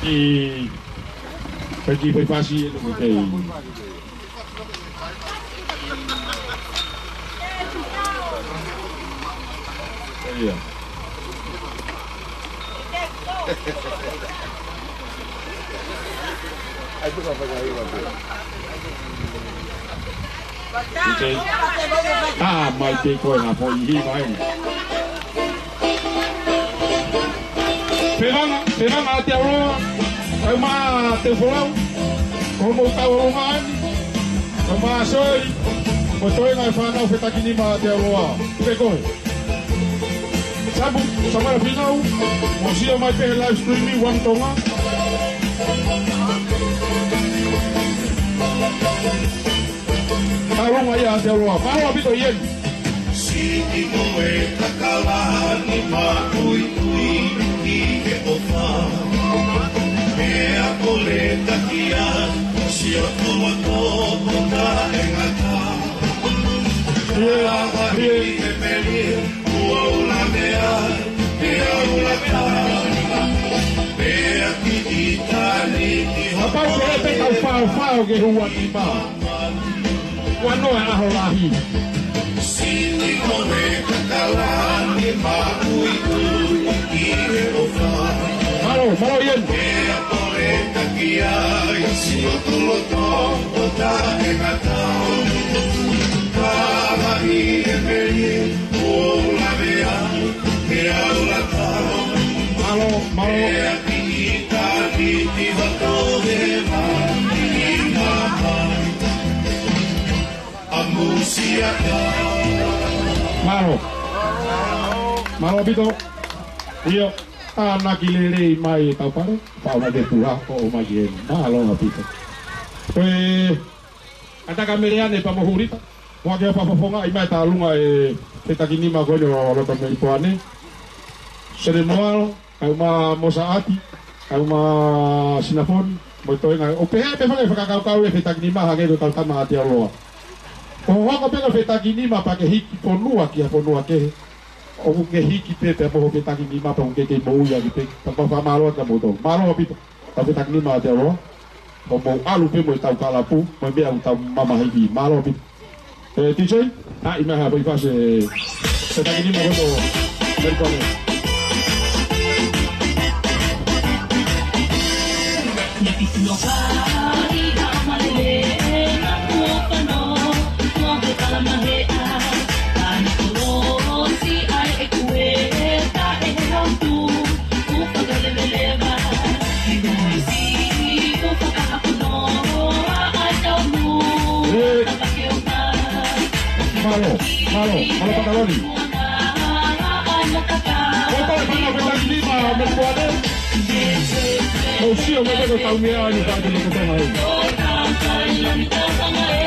ʻI, peki pe pasi e tuku kei. Ia. ʻIkai. ʻA, mai pē ko e hā foʻi hiva eni. Pevanga, pevanga Aotearoa, ʻa e ma te folau, ko hoʻomou tauʻolunga eni, ko e ma soi, ko e toenga e fānau fetakinima Aotearoa, pe koe. Samu, Samara Finau, mou sio mai pē he live stream, One Tonga. Talunga ia Aotearoa. Mālō ʻaupito Ieni. Sini mo e kakalani makuikui ki he ʻofa. Meʻa ko le takia, sio tuma ko ko taʻengata. Ia, ia. Ia, ia. Kapau ko e pē kau faofao ke hua ki mā. Ua noa e ʻaho lahi. Mālō, mālō Ieni. Mālō, mālō. Mālō. Mālō ʻaupito. ʻIo, tānaki lelei mai e taupale, pau na te pula, ʻo mai ki heni. Mālō ʻaupito. Ko e ʻataka mele ane pea mo Hurita. Ua ke fakafofongaʻi mai e talunga e fetakinima ko eni ʻo loto Melipoane. Sene Moalo, kae ʻumaʻā Mosaʻati, kae ʻumaʻā Sinafoni, mo e toenga. ʻO pehē pē faka-, fakakaukau e fetakinima hangē ko e kau tama Aotearoa. Ko hoʻo hoko pē ko e fetakinima pea ke hiki fonua ki ha fonua kehe. ʻOku ke hiki pē pea mo hoʻo fetakinima pea ʻoku ke kei moʻui ʻaki pē. Pea fakamālō atu kiate kimoutolu. Mālō ʻaupito. Tau fetakinima Aotearoa. ʻO mou ʻalu pē mo e tau kalapu, mo e meʻa ʻoku tau mamahiʻi. Mālō ʻaupito. ʻE, DJ, ʻai mai ha foʻi fasi, fetakinima ko ē. Very funny. Mālō, mālō, mālō pataloni. Ko e pale fana fetakinima Melipoane. Mou sio mai pē ko e tau meʻa ʻa e fale ko Tonga hei.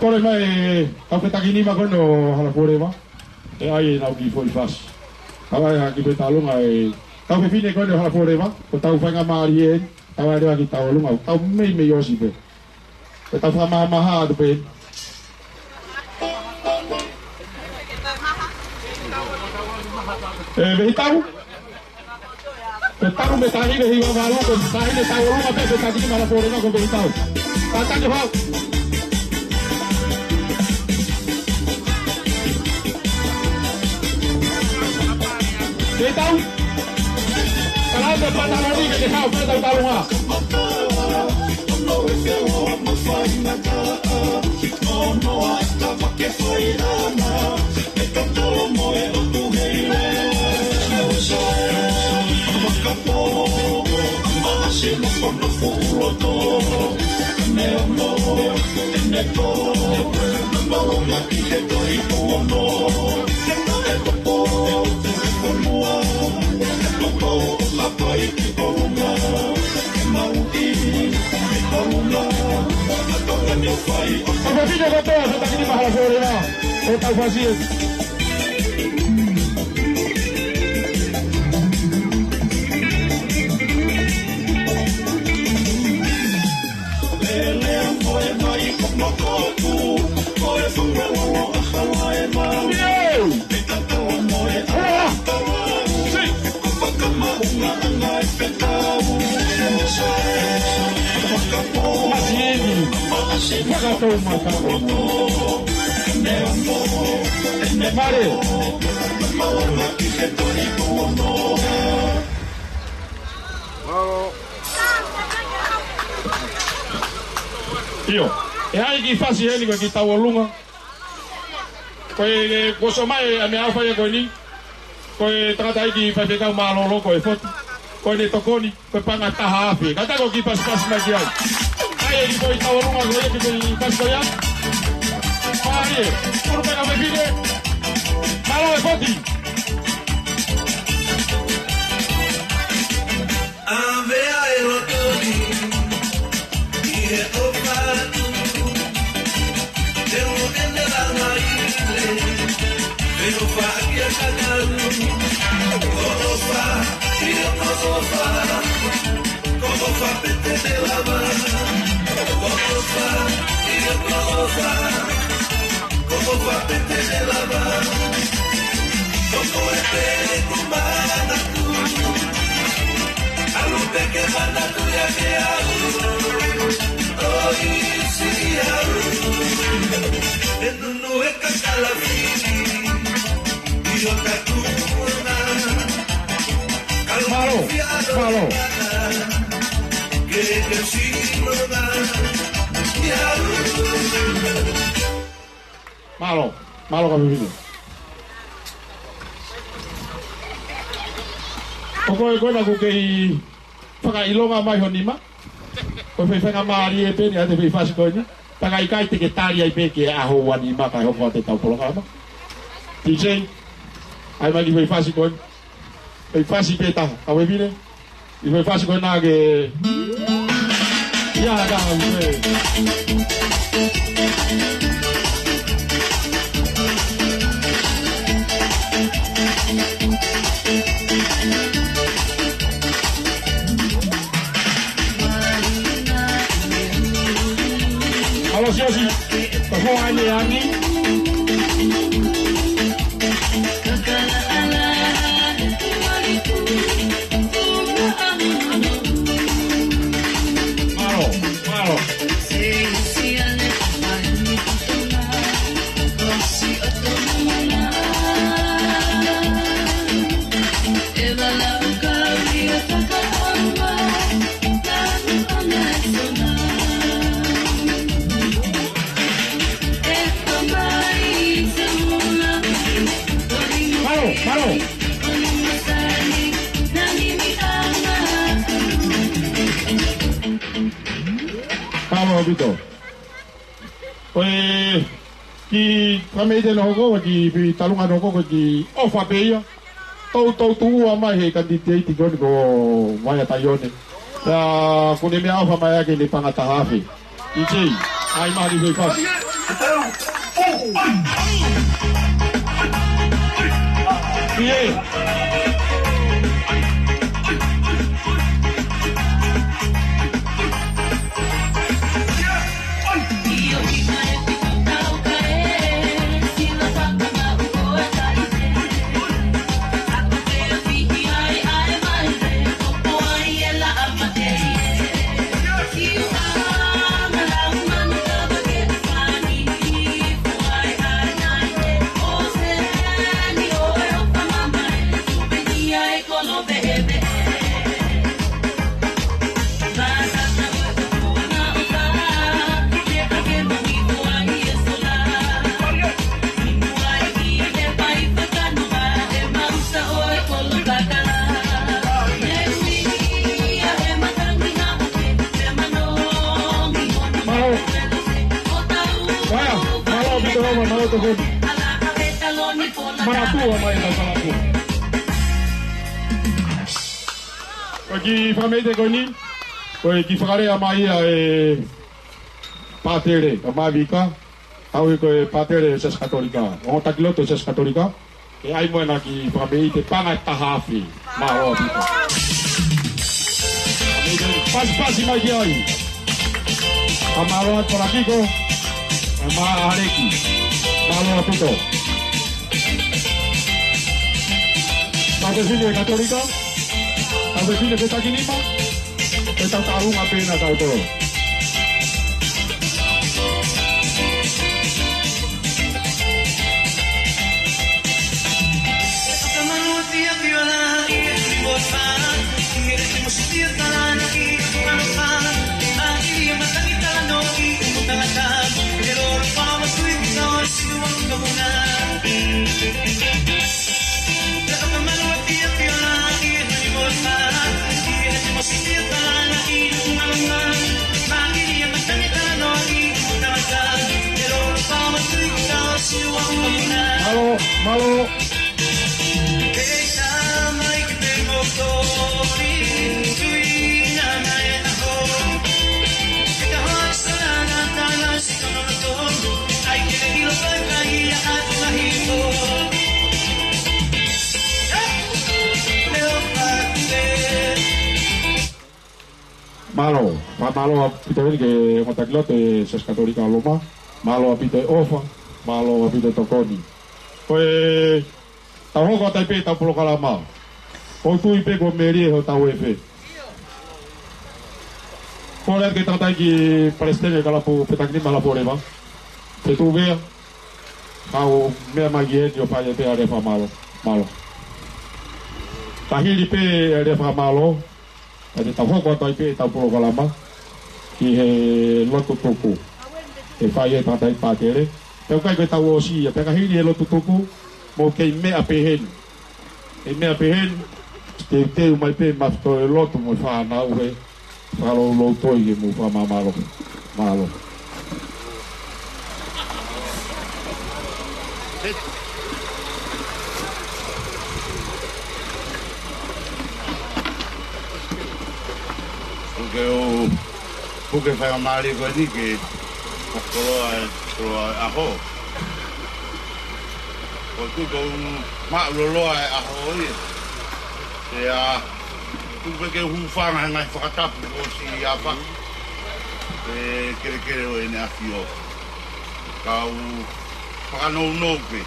Kole mai e kau fetakinima ko eni ʻo Hala Forever. ʻE ʻai ʻenau kiʻi foʻi fasi. Kau ai ha kiʻi fetauʻolunga e kau fefine ko eni ʻo Hala Forever. Ko ʻetau faingamālie eni. Kau ai leva kiʻi tauʻolunga. Kau meimei ʻosi pē. Ko ʻetau fakamahamaha atu pē. ʻE, Vehitau. Ko e talu mei he taʻahine hiva valu, ko e taʻahine tauʻolunga pē, ko e taʻahine Hala Forever ko Vehitau. Kātaki hau. Vehitau. Kalate pantaloni ke te hau pē tau tauʻolunga. Kau fefine kotoa, fetakinima Hala Forever. ʻE tau fasi ē. Masieni. Makatou makatou. Mare. ʻIo. ʻE ʻai kiʻi fasi heni ko e kiʻi tauʻolunga. Ko e, e, kuo ʻosi mai ʻa e meʻaʻofa ia ko eni. Ko e tangataʻeiki faifekau mālōlō ko e Foti. Ko ʻene tokoni, ko e paʻanga taha afe. Kātaki ʻo kiʻi pasipasi mai ki ai. ʻAi e kiʻi foʻi tauʻolunga ko ia, kiʻi foʻi fasi ko ia. ʻAi e, kuru pē kau fefine. Mālō e Foti. ʻAvea e loto ni ʻi he ʻofa atu. Te u ʻene langa ile, te u ʻofa ʻaki ʻa Kakau. Ko ʻofa, ʻio ko ʻofa. Ko ʻofa pē te ne lava. Ko ʻofa, ʻio ko ʻofa. Ko ʻofa pē te ne lava. Ko koe pē ʻeku manatu. ʻAlu pē ke manatu ia ke au. ʻOi siʻi au. ʻE nunu e kakala fili. ʻIo takuana. Mālō, mālō. Mālō, mālō kau fefine. ʻOku ʻikai ko ena ʻoku kei fakaʻilonga mai ho nima. Ko e faingamālie pē eni ʻa e foʻi fasi ko eni. Pea ʻikai te ke tali ai pē ke ʻaho ua nima kae hoko atu ʻetau polokalama. T J, ʻai mai kiʻi foʻi fasi ko eni. Foʻi fasi pē taha, kau fefine. Kiʻi foʻi fasi ko ena ke. Ia, ka, ē. Alo, Siosi. Ko hoa ane ani. Mālō, mālō. Mālō, mālō. Mālō ʻaupito. Ko e kiʻi kame ʻi te no hoko, ko e kiʻi talunga no hoko, ko e kiʻi ʻofa pē ia. Toutou tuʻu ʻa mai he kanititeiti ko eni ko Vaea Taione. Pea ʻoku ne meʻaʻofa mai ʻaki ʻene paʻanga taha afe. T J, ʻai mai kiʻi foʻi fasi. Mālō. Mālō, mālō, mālō, mālō, mālō. Manatua mai, mai, manatua. Ko e kiʻi fakameʻite ko eni, ko e kiʻi fakalea mai ia ʻe Pātele, ʻa Mavika, ʻa ia ko e Pātele Siasi Katolika, ʻo taki lotu Siasi Katolika, ke ʻai mo ʻena kiʻi fakameʻite paʻanga ʻe taha afe. Mālō ʻaupito. Pasipasi mai ki ai. Ka mālō atu Palakiko, ʻa Maʻaleki. Mālō ʻaupito. Tau fefine Katolika, tau fefine Petangi Nima, ʻe tau taunga pē ʻena tautolu. Mālō, mālō. Mālō, fakamālō ʻaupito heni ki he ongo taki lotu ʻo e Siasi Katolika ʻo Loma. Mālō ʻaupito e ʻofa, mālō ʻaupito e tokoni. Ko e tau hoko atu ai pē ʻetau polokalama. ʻOku ou tui pē kuo melie hotau efe. Kole atu ki he tangataʻeiki palesiteni ʻo e kalapu Petangi Nima, Hala Foleva. Fetuʻu Vea, kau meʻa mai ki heni ʻo fai atu e lea fakamālō. Mālō. Ka hili pē e lea fakamālō, ka te tau hoko atu ai pē ʻetau polokalama ki he lotu tuku. ʻE fai ʻe he tangataʻeiki pātele. Pea ʻoku ʻikai ko e tau ʻosi ia, pea ka hili e lotu tuku, mou kei meʻa pē heni. ʻE meʻa pē heni, teuteu mai pē maʻa e lotu mo e fānau he fakaloulou toi ke mou fakamālō. Mālō. Puke ʻo, puke faingamālie ko eni ke fakakoloa e, koloa e ʻaho. ʻOku ou tui ʻoku māʻuloloa e ʻaho ia. Pea tuku pē ke u hūfanga he ngaahi fakatapu kuo ʻosi ʻi he ʻaho. ʻE kelekele ʻo ʻEne ʻAfio. Kau fakanounou pē.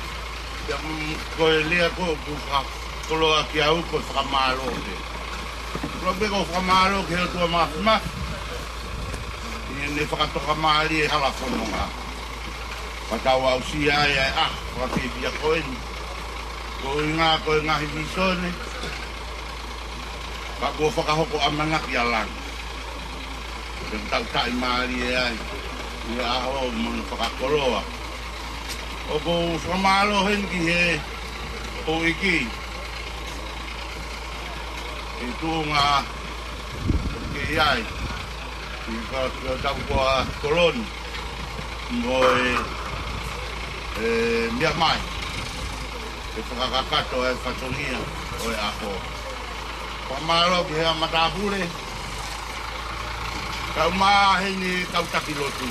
Pea, mm, ko e lea ko ē ʻoku fakakoloa kiate au ko e fakamālō pē. Koloa pē ko e fakamālō ki he ʻOtua Māfimafi ʻi heʻene fakatokamālie e hala fononga. Ka tau aʻusia ai e ʻaho fakafiefia ko eni. Ko e ʻuhinga ko e ngaahi vīsone, ka kuo fakahoko ʻamanaki ʻa langi. Ke tau taʻimālie ai ʻi he ʻaho mo hono fakakoloa. ʻOku ou fakamālō heni ki he houʻeiki, ki he tuʻunga ke ʻi ai, ki he ka, ki he tau kua koloni, mo e, e, meʻa mai ke fakakakato e fatongia ʻo e ʻaho. Fakamālō ki he matāpule, kau mai heni kau taki lotu.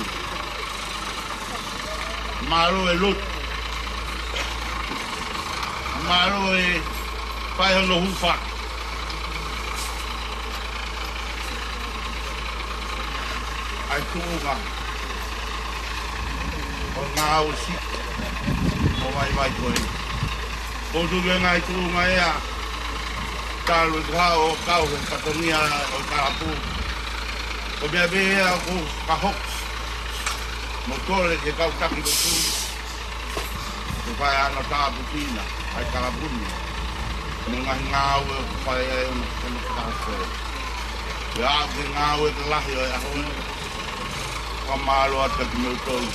Mālō e lotu. Mālō e fai hono hūfaki ʻa e tuʻunga ʻo e ngāue siʻi mo vaivai ko ē. Ko e tuʻunga e ngaahi tuʻunga ia, talu e kau ʻo kau he fatongia ʻo e kalapu. Ko e meʻa pē ia ʻoku fakahoko mo kole ke kau taki ko tui. Ko e fai ʻa hono tāpuekina ʻa e kalapu ni mo e ngaahi ngāue ʻoku fai ai hono, hono fakahoko. Pea aʻu ki he ngāue ke lahi ʻo e ʻaho ni. Fakamālō atu kiate kimoutolu.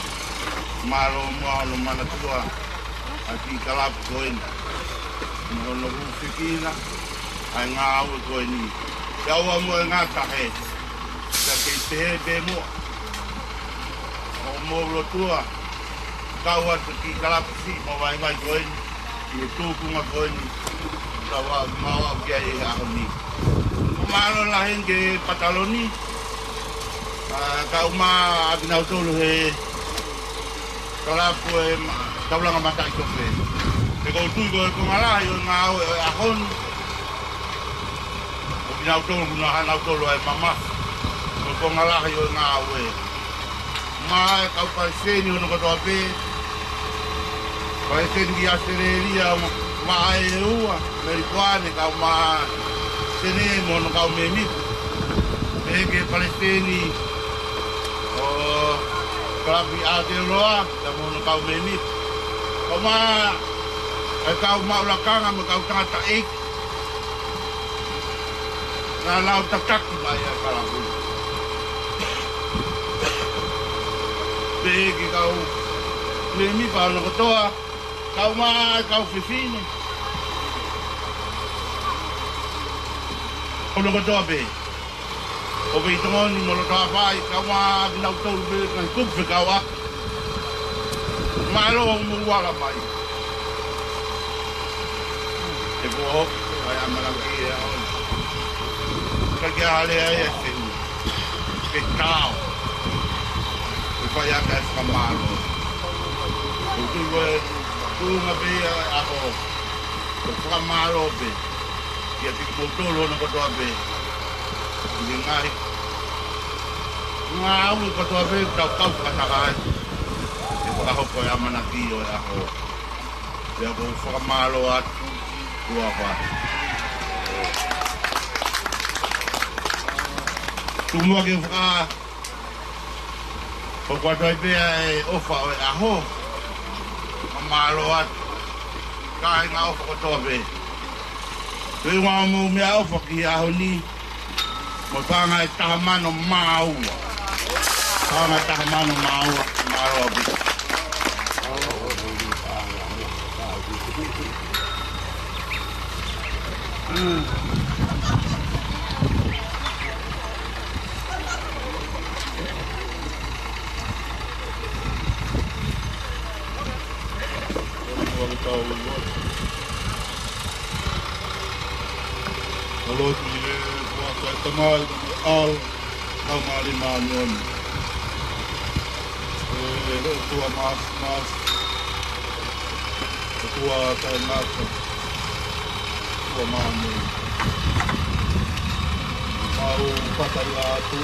Mālō muʻa hono manatua ʻa e kiʻi kalapu ko eni mo hono hūfekina ʻa e ngāue ko eni. Pea ʻoua muʻa ʻe ngata he, pea kei pehē pē muʻa, ʻoku mou lotua, kau atu e kiʻi kalapu siʻi mo vaivai ko eni ʻi he tuʻunga ko eni, ka ʻoku mau aʻu ki ai he ʻaho ni. Mālō lahi ange ki he pataloni, ʻa, kau mai ʻa kinautolu he kalapu e ma-, taulanga mataʻitofe. He ʻoku ou tui ko e konga lahi ʻo e ngāue ʻo e ʻaho ni, ko kinautolu naʻa nau tolo ai mamafa. Ko e konga lahi ʻo e ngāue. Mai e kau palesiteni hono kotoa pē. Palesiteni ki ʻAositelēlia, ma-, mai e ua, Melikuane, kau mai Senē mo hono kau mēmipa. Pehē ki he palesiteni ʻo e kalapu ʻi Aotearoa, pea mo hono kau mēmipa. Kau mai e kau maʻu lakanga mo e kau tangataʻeiki naʻa nau tataki mai ʻa e kalapu. Pehē ki he kau mēmipa hono kotoa, kau mai e kau fefine hono kotoa pē. ʻO pē ʻi Tonga ni mo Lotoʻā Fai, kau mai kinautolu pē, ngaahi kupu fekauʻaki. Mālō hoʻomou ala mai. He kuo hoko ʻa e ʻamanaki ʻo e ʻaho ni. Ka ke ale ai e fenu. Ke tau. Ke fai ʻaki e fakamālō. Ko e tuʻu ko ē, tuʻunga pē ia ʻo e ʻaho. Ko e fakamālō pē kiate kimoutolu hono kotoa pē. ʻI he ngaahi ngāue kotoa pē ʻoku tau kau fakataha ai ke fakahoko e ʻamanaki ʻo e ʻaho. Pea ʻoku ou fakamālō atu, tuʻa pē. Tuku muʻa ke faka-, hoko atu ai pē ʻa e ʻofa ʻo e ʻaho. Fakamālō atu. Kāinga ʻofa kotoa pē. Pea ʻoku mau meʻaʻofa ki he ʻaho ni. Mo e paʻanga ʻe taha mano mā ua. Paʻanga ʻe taha mano mā ua. Mālō ʻaupito. Ka lotu ʻi he huafa ʻo e Tamai, mo e ʻAlo, mo e Laumālie Māʻoniʻoni. ʻE ʻOtua Māfimafi, ʻOtua Taʻengata, ʻOtua Māʻoniʻoni. Mau fakatapu atu,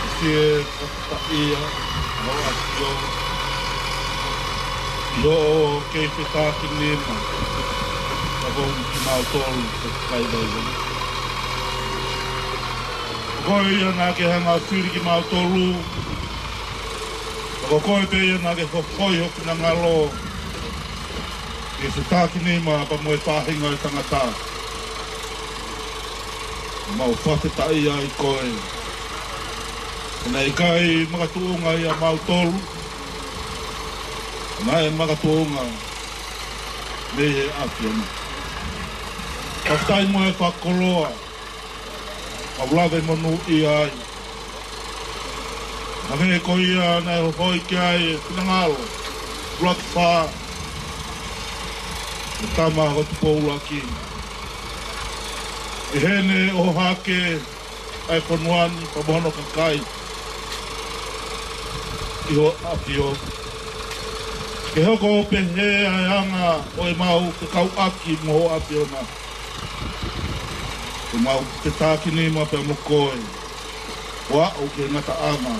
ʻi he fakataha ʻa ʻAfio, ʻi hoʻo kei fetākinima ʻa kimautolu ko e kakai vaivai. Ko koe ia naʻa ke hanga ʻo fili kimautolu, ko koe pē ia naʻa ke fokotuʻu ho finangalo ke fetākinima pea mo e faʻahinga ʻo e tangata. Mau fakafetaʻi ai koe. Naʻe ʻikai makatuʻunga ʻia mautolu, naʻe makatuʻunga mei he ʻAfiona. Fakafetaʻi mo e fakakoloa, mau lave monūʻia ai. Hangē ko ia naʻe hohoi ki ai e finangalo ʻuluaki fā ʻo e tama ko Tupou ʻUluaki. ʻI heʻene ʻohake ʻa e fonua ni pea mo hono kakai, ʻi ho ʻAfio. Ke hoko ʻo pehē ʻa e anga ʻo ʻemau fekauʻaki mo ho ʻAfio na. ʻEmau fetākinima pea mo koe, ʻo aʻu ki he ngataʻanga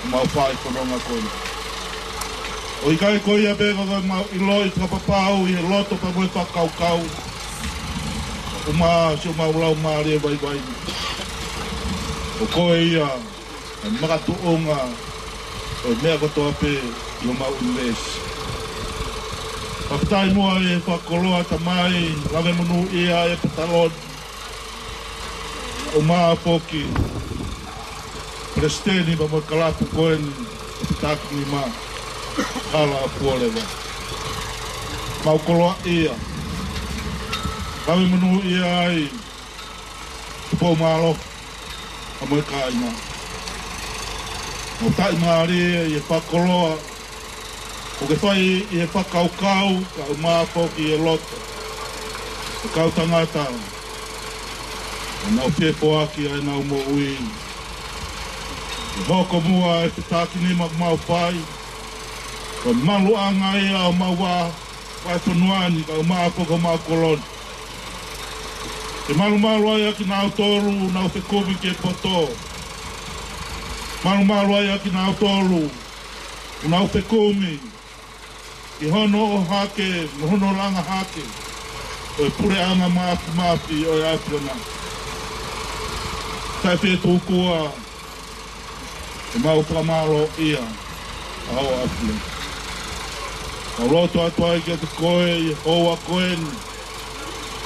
ʻemau fai fononga ko eni. ʻOku ʻikai ko ia pē ka ʻoku mau ʻiloʻi fakapapau ʻi he loto pea mo e fakakaukau, ʻumaʻā siʻomau laumālie vaivai. Ko koe ia ʻa e makatuʻunga ʻo e meʻa kotoa pē ʻi homau ʻunivēsi. Fakafetaʻi muʻa ʻi he fakakoloa Tamai, Lavemonūʻia ʻEpeta Loni, ʻumaʻā foki Palesiteni pea mo e kalapu ko eni ʻo e fetākinima, Hala Fuoleva. Mau koloaʻia, lavemonūʻia ai Tupou Mālohi pea mo e kāinga. Mau taʻimālie ʻi he fakakoloa ʻoku ke fai ʻi he fakakaukau, kae ʻumaʻā foki ʻi he loto ʻo e kau tangata ʻoku nau fie foaki ʻa ʻenau moʻui. Ke hoko muʻa e fetākinima ʻoku mau fai ko e maluʻanga ia ʻo homau vā vahefonua ni, kae ʻumaʻā foki homau kolo ni. Ke malumalu ai ʻa kinautolu ʻoku nau fekumi ki he poto. Malumalu ai ʻa kinautolu ʻoku nau fekumi ki hono ʻohake mo hono langa hake ʻo e puleʻanga māfimafi ʻo e ʻAfiona. Taʻefietuku ʻa ʻemau fakamālōʻia ʻa ho ʻAfio. Mau lotu atu ai kiate koe ʻi he houa ko eni,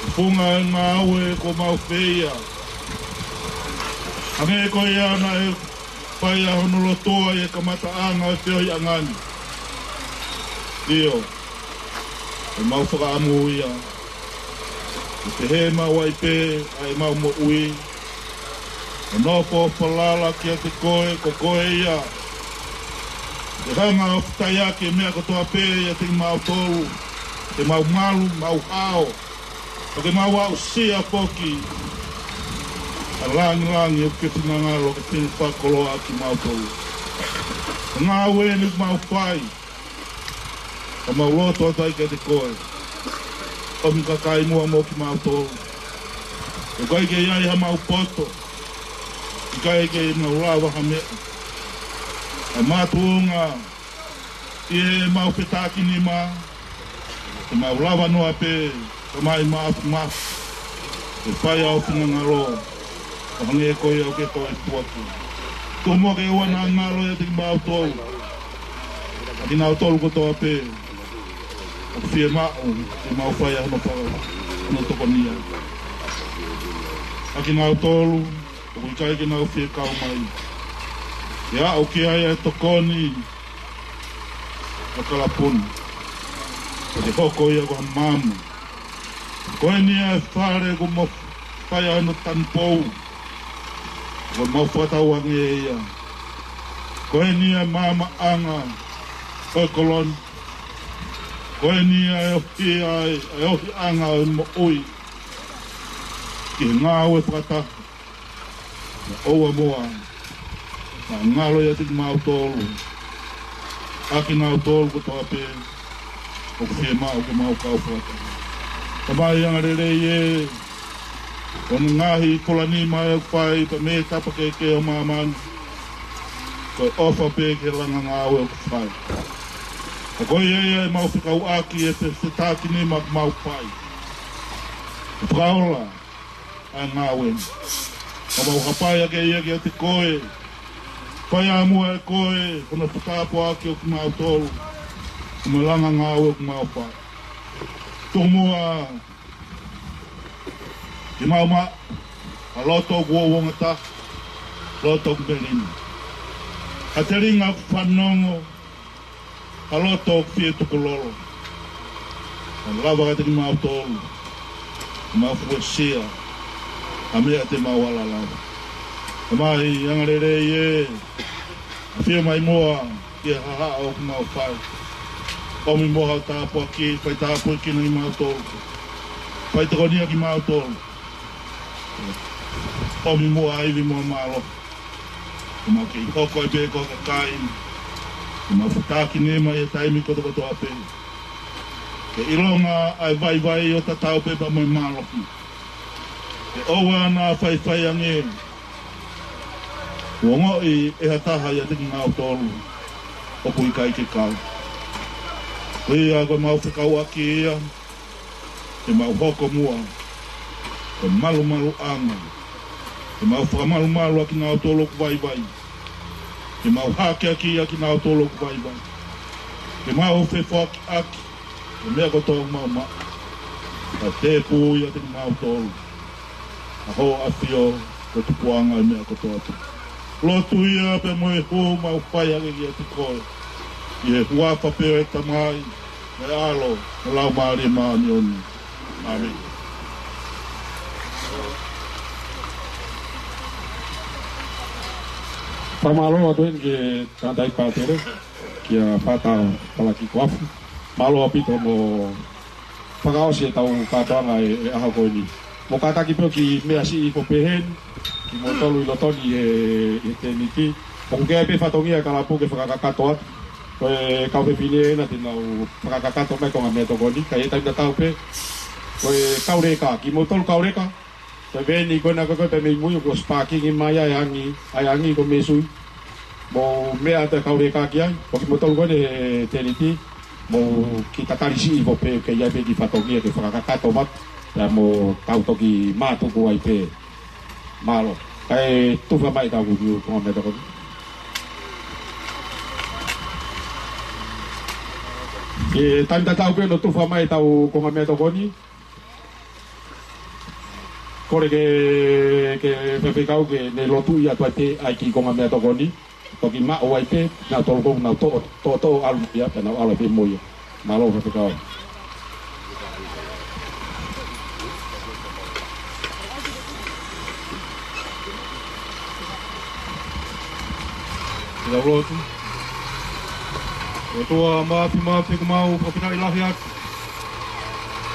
ʻi he funga ʻo e ngāue kuo mau fai. Hangē ko ia naʻe fai ʻa hono lotua ʻi he kamataʻanga ʻo e feohiʻanga ni. ʻIo, ʻoku mau fakaʻamu ia, ʻi he pehē maʻu ai pē ʻa ʻemau moʻui, ʻo nofo falala kiate koe, ko koe ia ʻe hanga ʻo fetaiaki e meʻa kotoa pē ʻiate kimautolu, ke mau malu, mau hao, ʻo ke mau aʻusia foki ʻa e lāngilangi ʻoku ke finangalo ke fai fakakoloa ʻaki kimautolu. Ngāue ni ʻoku mau fai, ʻoku mau lotu atu ai kiate koe. ʻOmi kakai muʻa mo kimautolu. ʻOku ʻikai ke ʻi ai hamau poto, ʻikai ke mau lava ha meʻa. ʻA e makatuʻunga ʻi heʻemau fetākinima, ke mau lava noa pē, Tamai Māfimafi, ke fai ʻa ho finangalo, ʻo hangē ko ia ʻoku ke toe foaki. Tuku muʻa ke ʻoua naʻa ngalo ʻiate kimautolu ʻa kinautolu kotoa pē ʻoku fiemaʻu ke mau fai ʻa hono faka-, hono tokonia. ʻA kinautolu ʻoku ʻikai ke nau fie kau mai, ke aʻu ki ai ʻa e tokoni ʻa e kalapu ni, ʻo ke hoko ia ko ha maama. Ko eni ʻa e fale kuo mau fai ʻa hono tanupou, kuo mau fakatauange ia. Ko eni ʻa e maamaʻanga ʻo e kolo ni. Ko eni ʻa e ohi, ʻa e, ʻa e ohiʻanga ʻo e moʻui ki he ngāue fakataha. Naʻa ʻoua muʻa naʻa ngalo ʻiate kimautolu ʻa kinautolu kotoa pē ʻoku fiemaʻu ke mau kau fakataha. Tamai angalelei ē, ko e ngaahi kolanima ʻoku fai pē mei he tapa kehekehe ʻo māmani, ko e ʻofa pē ki he langa ngāue ʻoku fai. Ka ko ia ia ʻemau fekauʻaki ʻi he fetākinima ʻoku mau fai, ke fakaola ʻa e ngāue ni. Ka mau hapai ʻaki ia kiate koe. Fai ā muʻa ʻe koe hono fakatāpuaki ʻo kimautolu, mo e langa ngāue ʻoku mau fai. Tuku muʻa ke mau maʻu ha loto ʻoku uouongataha, loto ʻoku melino, ha telinga ʻoku fanongo, ha loto ʻoku fie tukulolo. Ka lava kiate kimautolu ke mau fuesia ʻa e meʻa te mau ala lava. Tamai angalelei ē, ʻafio mai muʻa ki he hahaʻa ʻoku mau fai. ʻOmi muʻa ho tāpuaki, fai tāpuekina kimautolu, fai tokonia kimautolu. ʻOmi muʻa ha ivi mo ha mālohi, ke mau kei hoko ai pē ko ha kakai Ke mau fetakinima ʻi he taimi kotokotoa pē. Ke ʻilonga ʻa e vaivai ʻo tatau pē pea mo e mālohi. Ke ʻoua naʻa faifai ange. Kuo ongoʻi ʻe ha taha ʻiate kinautolu ʻoku ʻikai ke kau. Ko ia ko e mau fekauʻaki ia. Ke mau hoko muʻa, ke malumaluʻanga, ke mau fakamalumalu ʻa kinautolu ʻoku vaivai, ke mau hakeakiʻi ʻa kinautolu ʻoku vaivai, ke mau fefoakiʻaki ʻa e meʻa kotoa ʻoku mau maʻu, kae tēpū ʻiate kinautolu ʻa hoʻo ʻAfio ko e tupuʻanga ʻo e meʻa kotoa pē. Lotu ia pea mo e hū mau fai ange kiate koe. ʻI he huafa pē ʻo e Tamai, mo e ʻAlo, mo e Laumālie Māʻoniʻoni. ʻĀmeni. Fakamālō atu heni ki he tangataʻeiki pātele, kia Fata Palaki Koafu. Mālō ʻaupito mo fakaʻosi ʻetau kātoanga ʻi he ʻaho ko eni. Mou kātaki pē ʻo kiʻi meʻa siʻi hifo pē heni, kimoutolu ʻi loto ni ʻi he, ʻi he tēniti. ʻOku ʻi ai pē fatongia ʻa e kalapu ke fakakakato atu. Ko e kau fefine ena te nau fakakakato mai e konga meʻatokoni, ka ʻi he taimi tatau pē, ko e kau leka, kimoutolu kau leka, ko e veni ko ena ko ē pē mei mui kuo ʻosi pākingi mai ai ʻa e angi, ʻa e angi ko e meʻa sui. Mou meʻa atu e kau leka ki ai, ko kimoutolu ko eni he tēniti, mou kiʻi tatali siʻi hifo pē, ke ʻi ai pē kiʻi fatongia ke fakakakato mai, pea mou tau toki mātuku ai pē. Mālō. Kae tufa mai ʻetau konga meʻatokoni. ʻI he taimi tatau pē ʻo tufa mai ʻetau konga meʻatokoni, kole ki he, ki he faifekau ke ne lotuʻi atu ai pē ʻa e kiʻi konga meʻatokoni. Toki maʻu ai pē, naʻa tolu kou nau toʻo, toʻo, toʻo ʻalu ia, pea nau ʻalu pē mo ia. Mālō faifekau. Ke tau lotu. ʻOtua Māfimafi, ʻoku mau fakafetaʻi lahi atu.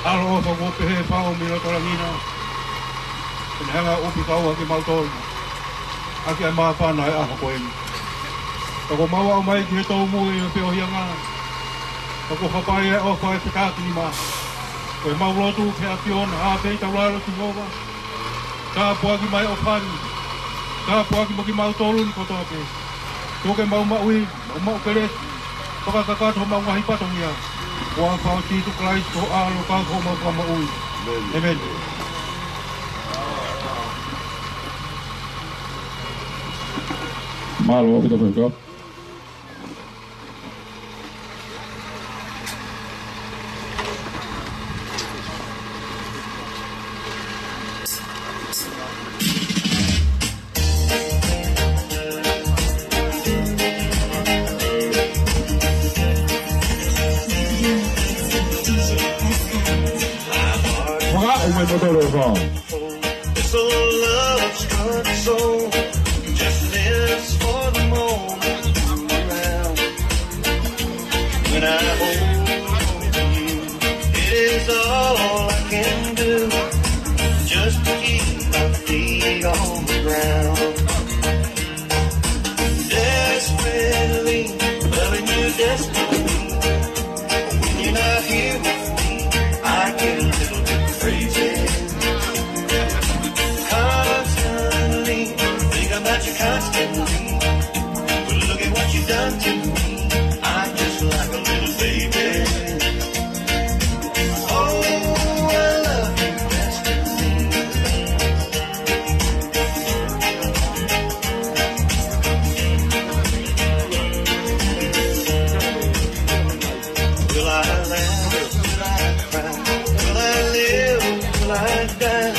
ʻAloʻofa kuo pehē ʻe Fau mei loto langi na. Ke ne hanga ʻo ʻupi kau ʻa kimautolu ʻaki ʻa e māfana ʻo e ʻaho ko eni. Ka kuo mau aʻu mai ki he tōmui ʻo e feohiʻanga. Ka kuo hapai ʻa e ʻofa ʻo e fetakinima. Ko ʻemau lotu ki he ʻAfiona, ʻa pē ʻi taulalo Sihova. Tāpuaki mai ʻofa ni. Tāpuaki mo kimautolu ni kotoa pē. Tuku ke mau maʻu ʻi, mau maʻu kelesi. Fakakakato homau ngaahi fatongia. ʻI he huafa ʻo Sīsū Kalaisi ko ho ʻAlo ka ko homau Fakamoʻui. ʻĒmeni. Mālō ʻaupito faifekau. Fakaʻau mai mo tolo fa. This old love-struck soul just lives for the moment I'm around. When I hold you, it is all I can do just to keep my feet on the ground. Desperately, loving you desperately. When you're not here with me, I get a little bit crazy. Constantly, think about you constantly. But look at what you've done to me. I'm just like a little baby. Oh, I love you, Destiny. Will I laugh? Will I cry? Will I live? Will I die?